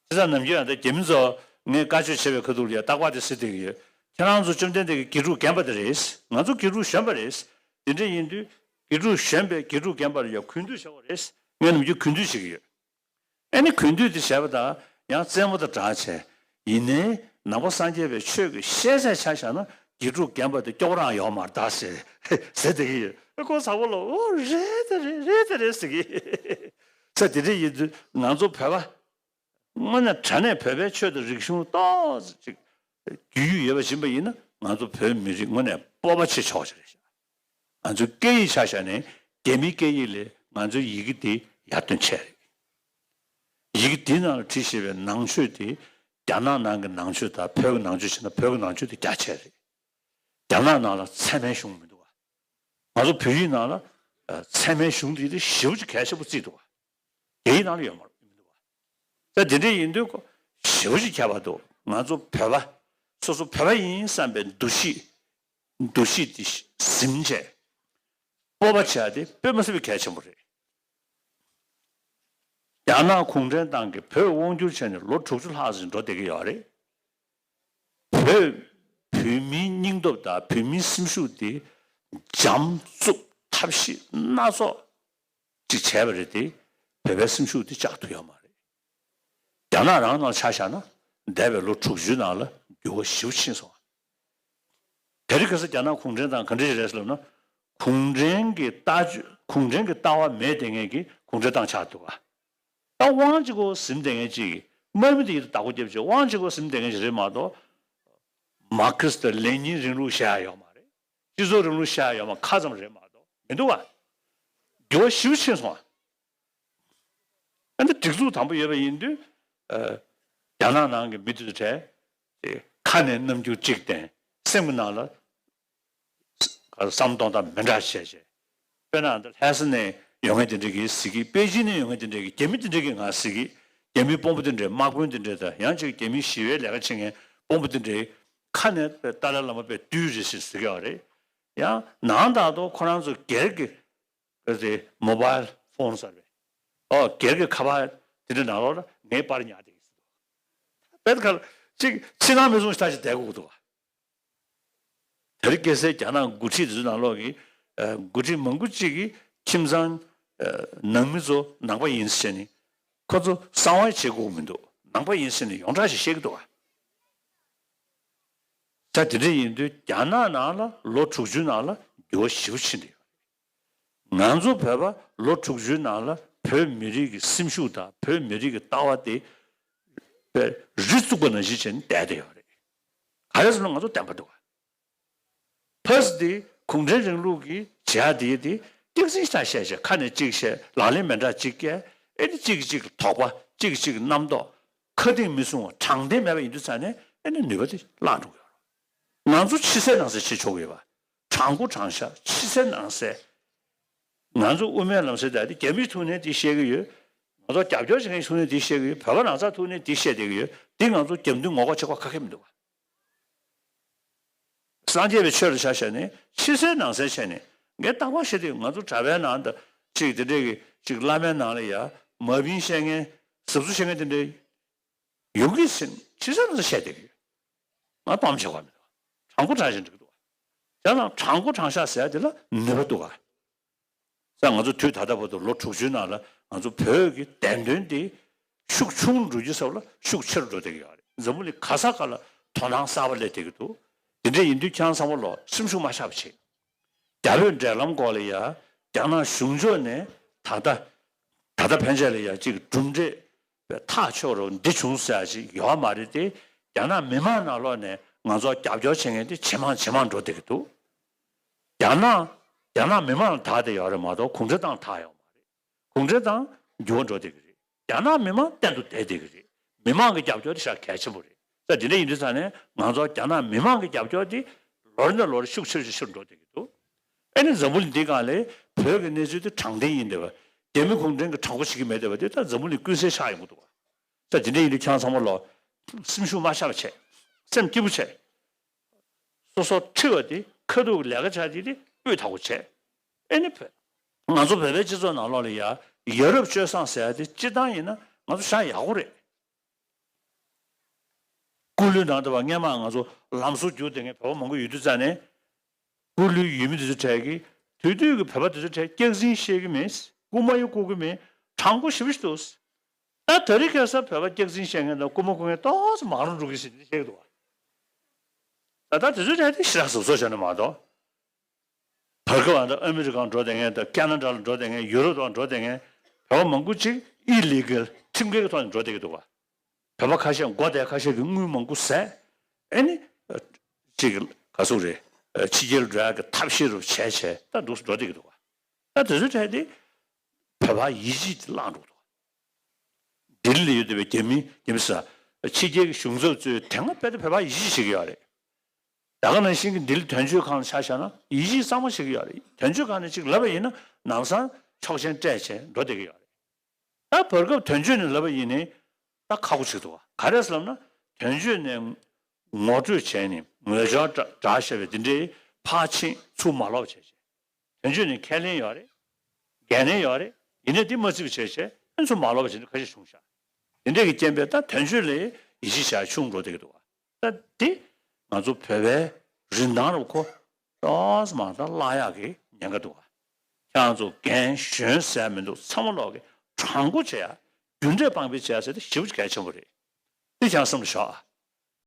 བྱས་ཙང་ནམ་རྒྱུན་ཡང་ད་རྒྱ་མི་ཚོ་ངས་བཀའ་ཆོས་བྱས་པའི་ཁ་ཐུག་ལ་ཡ་རྟག་པར་དེ་ཟེར་བསྡད་ཀྱི་ཡོད། ཁྱེད་རང་ཚོ་བཅོམ་ལྡན་འདས་ཀྱི་དགེ་ཕྲུག་རྒན་པ་དེ་རེད། ང་ཚོ་དགེ་ཕྲུག་གཞོན་པ་རེད། དེ་འདྲ་ཡིན་དུས་དགེ་ཕྲུག་གཞོན་པས་དགེ་ཕྲུག་རྒན་པར་ཡ་གུས་འདུད་བྱེད་དགོས་རེད། ངས་ནམ་རྒྱུན་གུས་འདུད་བྱེད་ཀྱི་ཡོད། ཨེ་ནི་གུས་འདུད་དེ་བྱས་པ་དང་ཡང་རྩེད་མོ་དང་འདྲ་བྱས། ཡིན་ནའི་ནང་པ་སངས་རྒྱས་པའི་ཆོས་ཀྱི་ཤེས་ཚད་ཆ་བཞག་ན་དགེ་ཕྲུག་རྒན་པ་དེ་སྐྱོ་པོ་རང་ཡོད་མ་རེད་ད་ཟེར་ཟེར་བསྡད་ཀྱི་ཡོད། ཨེ་ཁོ་ཚ་བོ་ལ་ཨོ་རེད་ད་རེད་རེད་ད་རེད་ཟེར་གྱི། ས་དེ་འདྲ་ཡིན་དུས་ང་ཚོ་བོད་པ། དངོས་གནས་དྲང་གནས་བོད་པའི་ཆོས་དང་རིག་གཞུང་ཏོག་ཙམ་ཅིག་རྒྱུས་ཡོད་པ་ཡིན་པ་ཡིན་ན་ང་ཚོ་བོད་མི་རིགས་དངོས་གནས་སྤོབས་པ་བྱེད་ཆོག་ཅིག་རེད་ཤག་ང་ཚོའི་སྐད་ཡིག་ཆ་བཞག་ནས་རྒྱ་མིའི་སྐད་ཡིག་ལས་ང་ཚོའི་ཡི་གེ་དེ་ཡར་ཐོན་ཆེ་རེད། ཡི་གེ་དེའི་ནང་ལ་བྲིས་བཞག་པའི་ནང་ཆོས་དེ་རྒྱ་ནག་ནང་གི་ནང་ཆོས་དང་བོད་ཀྱི་ནང་ཆོས་བྱས་ན་བོད་ཀྱི་ནང་ཆོས་དེ་རྒྱ་ཆེ་རེད། རྒྱ་ནག་ནང་ལ་ཚད་མའི་གཞུང་མི་འདུག་ག་ང་ཚོ་བོད་ཡིག་ནང་ལ་ཚད་མའི་གཞུང་དེ་ཞེ་པོ་ཅིག་གལ་ཆེན་པོ་བརྩིས་འདུག་ག་རྒྱ་ཡིག་ནང་ལ་ཡོད་མ་རེད། མི་འདུག་ག་ད་དེ་འདྲ་ཡིན་དུས་ཞེ་པོ་ཅིག་ཁྱད་པར་འདུག་ང་ཚོ་བོད་པ་སོ་སོ་བོད་པ་ཡིན་བསམ་པའི་འདུ་ཤེས། འདུ་ཤེས་དེ་ཟིན་བྱས་སྤོབས་པ་བྱས་དེ་དཔེ་མ་སྲིད་པའི་གལ་ཆེན་པོ་རེད། རྒྱ་ནག་གུང་ཁྲན་ཏང་གིས་བོད་དབང་བསྒྱུར་བྱས་ནས་ལོ་དྲུག་ཅུ་ལྷག་ཙམ་འགྲོ་བསྡད་ཀྱི་ཡོད་རེད། བོད་བོད་མིའི་སྙིང་སྟོབས་དང་བོད་མིའི་སེམས་ཤུགས་དེ་འཇམ་རྩུབ་ཐབས་ཤེས་སྣ་ཚོགས་ཅིག་བྱས་པ་རེད་དེ། བོད་པའི་སེམས་ཤུགས་དེ་བཅག་ཐུབ་ཡོད་མ་རེད། རྒྱ་ནག་རང་ནང་ཆ་བཞག་ན་འདས་པའི་ལོ་དྲུག་ཅུའི་ནང་ལ་འགྱུར་བ་ཞེ་པོ་ཕྱིན་སོང་། དེ་རིང་ཁ་སང་རྒྱ་ནག་གུང་ཁྲན་ཏང་ག་འདྲ་ཞིག་རེད་ཟེར་ལབ་ན། གུང་ཁྲན་གྱི་ལྟ་སྤྱོད་གུང་ཁྲན་གྱི་ལྟ་བ་མེད་བསྡད་མཁན་གྱི་གུང་ཁྲན་ཏང་ཆགས་འདུག་ག་ད་དབང་གཅིག་པོ་ཟིན་བསྡད་མཁན་གཅིག་གིས་དམག་མི་དེ་ཡིད་དུ་བདག་པོ་རྒྱབ་བྱས་དབང་གཅིག་པོ་ཟིན་བསྡད་མཁན་ཞིག་རེད་མ་གཏོགས། མར་ཁེ་སི་དང་ལེ་ནིན་རིང་ལུགས་བཤད་ཡ་ཡོད་མ་རེད། སྤྱི་ཚོགས་རིང་ལུགས་བཤད་ཡ་ཡོད་མ་ཁ་ཙམ་རེད་མ་གཏོགས་མི་འདུག་ག་འགྱུར་བ་ཞེ་པོ་ཕྱིན་སོང་ང་ ཨ་ནི་སྒྲིག་འཛུགས་དམ་པོ་ཡོད་པ་ཡིན་དུས། ཨ། རྒྱ་ནག་ནང་གི་མི་དེ་ཚོ་གྲས་དེ་ཁ་ནས་རྣམ་འགྱུར་གཅིག་བསྟན། སེམས་ཀྱི་ནང་ལ་བསམ་གཏོང་སྟངས་མི་འདྲ་བྱས་བྱས། དཔེར་ན་ད་ལྷ་ས་ནས་ཡོང་མཁན་དེ་འདྲ་གིས་ཟེར་གི། པེ་ཅིན་ནས་ཡོང་མཁན་དེ་འདྲ་གིས། རྒྱ་མི་དེ་འདྲ་གིས་ང་ཟེར་གི། རྒྱ་མི་དཔོན་པོ་དེ་འདྲ། དམག་དཔོན་དེ་འདྲ་དང་། ཡང་ཅིག་རྒྱ་མི་ཞི་བའི་ལས་ཀ་བྱེད་མཁན་དཔོན་པོ་དེ་འདྲའི་ཁ་ནས་ཏཱ་ལའི་བླ་མ་དཔེ་བདུད་རེད་ཟེར་ཟེར་གི་ཡོད་རེད། ཡང་ནང་ལྟར་དུ་ཁོ་རང་ཚོ་སྒེར་གྱི་ག་ཚོད་མོ་བཱལ་ཕོན་ཟེར་བས། ཨོ། སྒེར་གྱི་ཁ་པར་དེ་འདྲ་ནང་ལོགས་ལ་ངའི་པར་ཉར་བསྡད་ཀྱི་ཟེར། དཔེ་ཁ་ལ་ཅིག་ཕྱི་ནང་མི་སྲུང་ཞིག་ད་ཅིག་བསྡད་དགོས་ཀྱི་འདུག་བ། དེ་རིང་ཁ་སང་རྒྱ་ནག་འགོ་ཁྲིད་དེ་ཚོ་ནང་ལོགས་ཀྱི། ཨ། འགོ་ཁྲིད་མང་པོ་ཅིག་གིས་ཁྱིམ་ཚང་། ཨ། ནང་མི་ཚོ་ནང་པ་ཡིན་ཟེར་ནས་ཁོ་ཚོ་གསང་བ་བྱེད་དགོས་མི་འདུག། ནང་པ་ཡིན་ཟེར་ནས་ཡོངས་གྲགས་ཤིག་བཤད་ཀྱི་འདུག་བ། ད་དེ་འདྲ་ཡིན་དུས་རྒྱ་ནག་ནང་ལ་ལོ་དྲུག་ཅུའི་ནང་ལ་འགྱུར་བ་ཞེ་པོ་ཕྱིན་འདུག། ང་ཚོ་བོད་པ་ལོ་དྲུག་ཅུའི་ནང་ལ་བོད་མི་རིགས་ཀྱི་སེམས་ཤུགས་དང་བོད་མི་རིགས་ཀྱི་ལྟ་བ་དེ་དཔེ་རི་བཙུགས་པ་ནང་བཞིན་བྱས་ནས་བསྡད་བསྡད་ཡོད་རེད། ག་རེ་ཟེར་ན་ང་ཚོ་བདེན་པ་འདུག་བ། ཕ་སི་དེ་གུང་ཁྲན་རིང་ལུགས་ཀྱི་བྱེད་ཡག་དེ་དེ་སྐྱག་རྫུན་ཞིག་བཤད་བྱས། ཁ་ནས་གཅིག་བཤད། ལག་ལེན་མི་འདྲ་གཅིག་བཀལ། ཨེ་ནི་གཅིག་གིས་གཅིག་ལ་དོགས་པ། གཅིག་གིས་གཅིག་ལ་རྣམ་རྟོག། ཁ་གཏིང་མི་སྲུང་བ། དྲང་བདེན་མེད་པ་ཡིན་དུས་ཙང་ནས་ཨེ་ནི་ནུས་པ་དེ་བརླག་འགྲོ་གི་ཡོད་རེད། ང་ཚོ་ཕྱི་གསལ་ནང་གསལ་བྱེད་ཆོག་གི་ཡོད་པ། དྲང་པོ་དྲང་བཞག་ཕྱི་གསལ་ནང་གསལ། ང་ཚོ་དབུ་མའི་ལམ་ཟེར་ད་དེ་རྒྱ་མིའི་ཐུགས་སྣང་དེ་བཤད་ཀྱི་ཡོད། ང་ཚོ་རྒྱབ་སྐྱོར་བྱེད་མཁན་ཐུགས་སྣང་དེ་བཤད་ཀྱི་ཡོད། བོད་པ་རང་ཚོའི་ཐུགས་སྣང་དེ་བཤད་བསྡད་ཀྱི་ཡོད། འདི་ང་ཚོ་རྒྱབ་མདུན་ངོ་ལྐོག་བྱེད་དགོས་ཁག་ཁག་མི་འདུག་བ། སངས་རྒྱས་པའི་ཆོས་ལ་ཆ་བཞག་ནས་ཕྱི་གསལ་ནང་གསལ་བྱས་ནས། ངས་རྟག་པར་བཤད་དུས། ང་ཚོ་གྲྭ་པའི་ནང་དུ་ཅིག་དེ་འདྲས་ཀྱི་ཅིག་བླ་མའི་ནང་ལ་ཡ་མ་བིན་བཤད་མཁན། ཟབ་ཚུལ་བཤད་མཁན་དེ་འདྲས་ཡོང་གི་ཟེར་ནས་ཕྱི་གསལ་ནང་གསལ་བཤད་བསྡད་ཀྱི་ཡོད། ང་སྤམ་བྱེད་དགོས་མི་འདུག། དྲང་པོ་དྲང་བཞག་འགྲིག་གི་འདུག། བྱས་ཙང་དྲང་པོ་དྲང་བཞག་ཟེར་ཡ་དེ་ལ་ནུས་པ་འདུག་ག། ས། ང་ཚོ་དུས་ད་ལྟ་བར་དུ་ལོ་དྲུག་ཅུའི་ནང་ལ་ང་ཚོ་བོད་ཀྱི་བདེན་དོན་དེ་ཤུགས་ཆུང་རུ་འགྲོ་རྒྱུ་ཟེར་བ་ལ་ཤུགས་ཆེ་རུ་འགྲོ་བསྡད་ཀྱི་ཡོད་རེད། འཛམ་བུ་གླིང་ག་ས་ག་ལ་དོ་སྣང་གསར་པ་སླེབས་བསྡད་ཀྱི་འདུག། དེ་འདྲ་ཡིན་དུས་ཁྱེད་རང་ཚང་མ་ལོ་སེམས་ཤུགས་མ་ཆག་པ་བྱེད། རྒྱ་བོད་འབྲེལ་ལམ་སྐོར་ལ་ཡ་རྒྱ་ནག་གཞུང་ཕྱོགས་ནས་ད་ལྟ་ད་ལྟ་ཕན་ཆད་ལ་ཡ་གཅིག་གྲུབ་འབྲས་ཐག་ཆོད་རུ་འདི་བྱུང་ཟེར་ཡ་ཅིག་ཡོད་མ་རེད་དེ། རྒྱ་ནག་མི་མང་ནང་ལོགས་ནས་ང་ཚོར་རྒྱབ་སྐྱོར་བྱེད་མཁན་དེ་ཇེ་མང་ཇེ་མང་འགྲོ་བསྡད་ཀྱི་འདུག། རྒྱ་ནག་རྒྱ་ནག་མི་མང་ལ་དག་བསྡད་ཡོད་རེད་མ་གཏོགས་གུང་ཁྲན་ཏང་དག་ཡོད་མ་རེད། གུང་ཁྲན་ཏང་འགྱུར་བ་འགྲོ་བསྡད་ཀྱི་རེད། རྒྱ་ནག་མི་མང་གཏན་དུ་བསྡད་བསྡད་ཀྱི་རེད། མི་མང་གི་རྒྱབ་སྐྱོར་དེ་ཞེ་དྲག་གལ་ཆེན་པོ་རེད། ས། དེ་འདྲ་ཡིན་དུས་ཙང་ནས་ང་ཚོར་རྒྱ་ནག་མི་མང་གི་རྒྱབ་སྐྱོར་དེ་ལོ་རེ་ནས་ལོ་རེ་ཤུགས་ཆེ་རུ་ཆེ་རུ་འགྲོ་བསྡད་ཀྱི་འདུག། ཨེ་ནི་འཛམ་བུ་གླིང་འདིའི་སྒང་ལ་བོད་ཀྱི་གནས་ཚུལ་དེ་དྲང་བདེན་ཡིན་བསྡད་པ། རྒྱ་མི་གུང་ཁྲན་གྱིས་དྲང་པོ་བྱེད་ཀྱི་མེད་བསྡད་པ་དེ་ད་འཛམ་བུ་གླིང་ཀུན་གསལ་ཆགས་ཡོང་གི་འདུག་བ། ས། དེ་འདྲ་ཡིན་དུས་ཁྱེད་རང་ཚང་མ་ལོ་སེམས་ཤུགས་མ་ཆག་པ་བྱས། སེམས་སྐྱིད་པོ་བྱས། སོ་སོ་ཁྲི་བ་དེ་ཁ་ཐུག་གི་ལས་ཀ་བྱ་དེ་དེ་སྤུས་དག་པོ་བྱས། ཨེ་ནི་བོད། ང་ཚོ་བོད་པའི་སྤྱི་ཚོགས་ནང་ལོགས་ལ་ཡ་ཡ་རབས་སྤྱོད་བཟང་ཟེར་ཡ་དེ་སྤྱིར་བཏང་ཡིན་ན་ང་ཚོ་བཞག་ཡག་པོ་རེད། སྐུ་ལུས་ནང་དུ་བ་སྔས་མ་ང་ཚོ་ལམ་བཟོ་རྒྱུག་བསྡད་མཁན་བོད་པ་མང་པོ་ཡོད་དུས་ཙང་ནས། སྐུ་ལུས་ཡོད་མི་དེ་ཚོ་གྲས་ཀྱིས་དུས་དུས་ཀྱི་བོད་པ་དེ་ཚོ་གྲས་སྐྱག་རྫུན་བཤད་ཀྱི་མེད། རྐུ་མ་ཡང་རྐུ་གི་མེད། དྲང་པོ་ཞེ་པོ་ཞིག་འདུག། ད་དེ་རིང་ཁ་སང་བོད་པ་སྐྱག་རྫུན་བཤད་མཁན་དང་རྐུ་མ་རྐུ་མཁན་ཏོག་ཙམ་མང་རུ་འགྲོ་གི་ཟེར་ནས་བཤད་ཀྱི་འདུག་བ། ད་ལྟ་དེ་ཚོའི་གྲས་དེ་ཞེ་དྲག་གཟབ་གཟབ་བྱས་ན་མ་གཏོགས། བར་སྐབས་ཨ་ནི་ཨ་མི་རི་ཀར་འགྲོ་བསྡད་མཁན་དང་ཁེ་ན་ཌར་ལ་འགྲོ་བསྡད་མཁན། ཡུ་རོབ་ལ་འགྲོ་བསྡད་མཁན་བོད་པ་མང་པོ་ཅིག་ཨི་ལི་གལ་ཁྲིམས་འགལ་གྱི་ཐོག་ནས་འགྲོ་བསྡད་ཀྱི་འདུག་བ། བོད་པ་ཁ་ཤས་མགོ་དེ་ཁ་ཤས་ཀྱིས་དངུལ་མང་པོ་བཟས། ཨེ་ནི། ཅིག་ག་ཟེར་རེད། ཕྱི་རྒྱལ་འགྲོ་ཡག་གི་ཐབས་ཤེས་རུ་བྱས་བྱས་ད་འདུག་སེ་འགྲོ་བསྡད་ཀྱི་འདུག་བ། ད་དེ་ཚོའི་གྲས་དེ་བོད་པ་ཡིད་ཆེས་དེ་བརླག་འགྲོ་གི་འདུག་བ། ལྡི་ལི་ལ་ཡོད་བསྡད་པའི་རྒྱ་མི་རྒྱ་མི་ས། ཕྱི་རྒྱལ་གྱི་གཞུང་ཚབ་ཚོས་དེ་སྔ་དཔེ་ད་བོད་པ་ཡིད་ཆེས་བྱེད་ཀྱི་ཡོད་རེད། ད་ག་ནང་བཞིན་གྱི་ལྡི་ལི་དོན་གཅོད་ཁང་ལ་ཆ་བཞག་ན་ཡིད་ཆེས་གཙང་མ་བྱེད་ཀྱི་ཡོད་རེད། དོན་གཅོད་ཁང་ནས་ཅིག་ལབ་པ་ཡིན་ན་ལམ་སང་ཆོག་མཆན་སྤྲད་བྱས་འགྲོ་བསྡད་ཀྱི་ཡོད་རེད། ད་བར་སྐབས་དོན་གཅོད་ནས་ལབ་པ་ཡིན་ནའི་ད་ཁག་པོ་ཆགས་འདུག་བ། ག་རེ་ཟེར་ལབ་ན། དོན་གཅོད་ནས་ངོ་སྤྲོད་བྱས་ནས་ངོ་སྦྱོར་འདྲ་བཤད་པའི་འདི་འདྲའི་ཕར་ཕྱིན་ཚུར་མ་ལོག་བྱས་བྱས། དོན་གཅོད་ནས་ཁས་ལེན་ཡོད་རེད། འགན་ལེན་ཡོད་རེད། ཡིན་ནའི་འདི་མ་བརྩི་བ་བྱས་བྱས་ཕན་ཚུན་མ་ལོག་པ་བྱས་ནས་ཁ་ཤས་བྱུང་ཤག། འདི་འདྲས་ཀྱི་རྐྱེན་པས་ད་དོན་གཅོད་ལ་ཡིད་ཆེས་བྱ་ཆུང་འགྲོ་བསྡད་ཀྱི་འདུག་བ། ད་འདི་ང་ཚོ་བོད་པའི་རིན་ཐང་རུ་ཁོ་ཏོག་ཙམ་མ་ད་བརླག་ཡག་གི་ཉེན་ཁ་འདུག་བ། ཁྱེད་རང་ཚོ་རྒན་གཞོན་ཟེར་མི་འདུག། ཚང་མ་ལོག་གི་དྲང་པོ་བྱེད་ཡ། རྒྱུ་འབྲས་དཔང་པོ་བྱེད་ཡ་ཟེར་དེ་ཞེ་པོ་གལ་ཆེན་པོ་རེད། འདི་ཁྱེད་རང་སེམས་ལ་ཞོག་ཨ།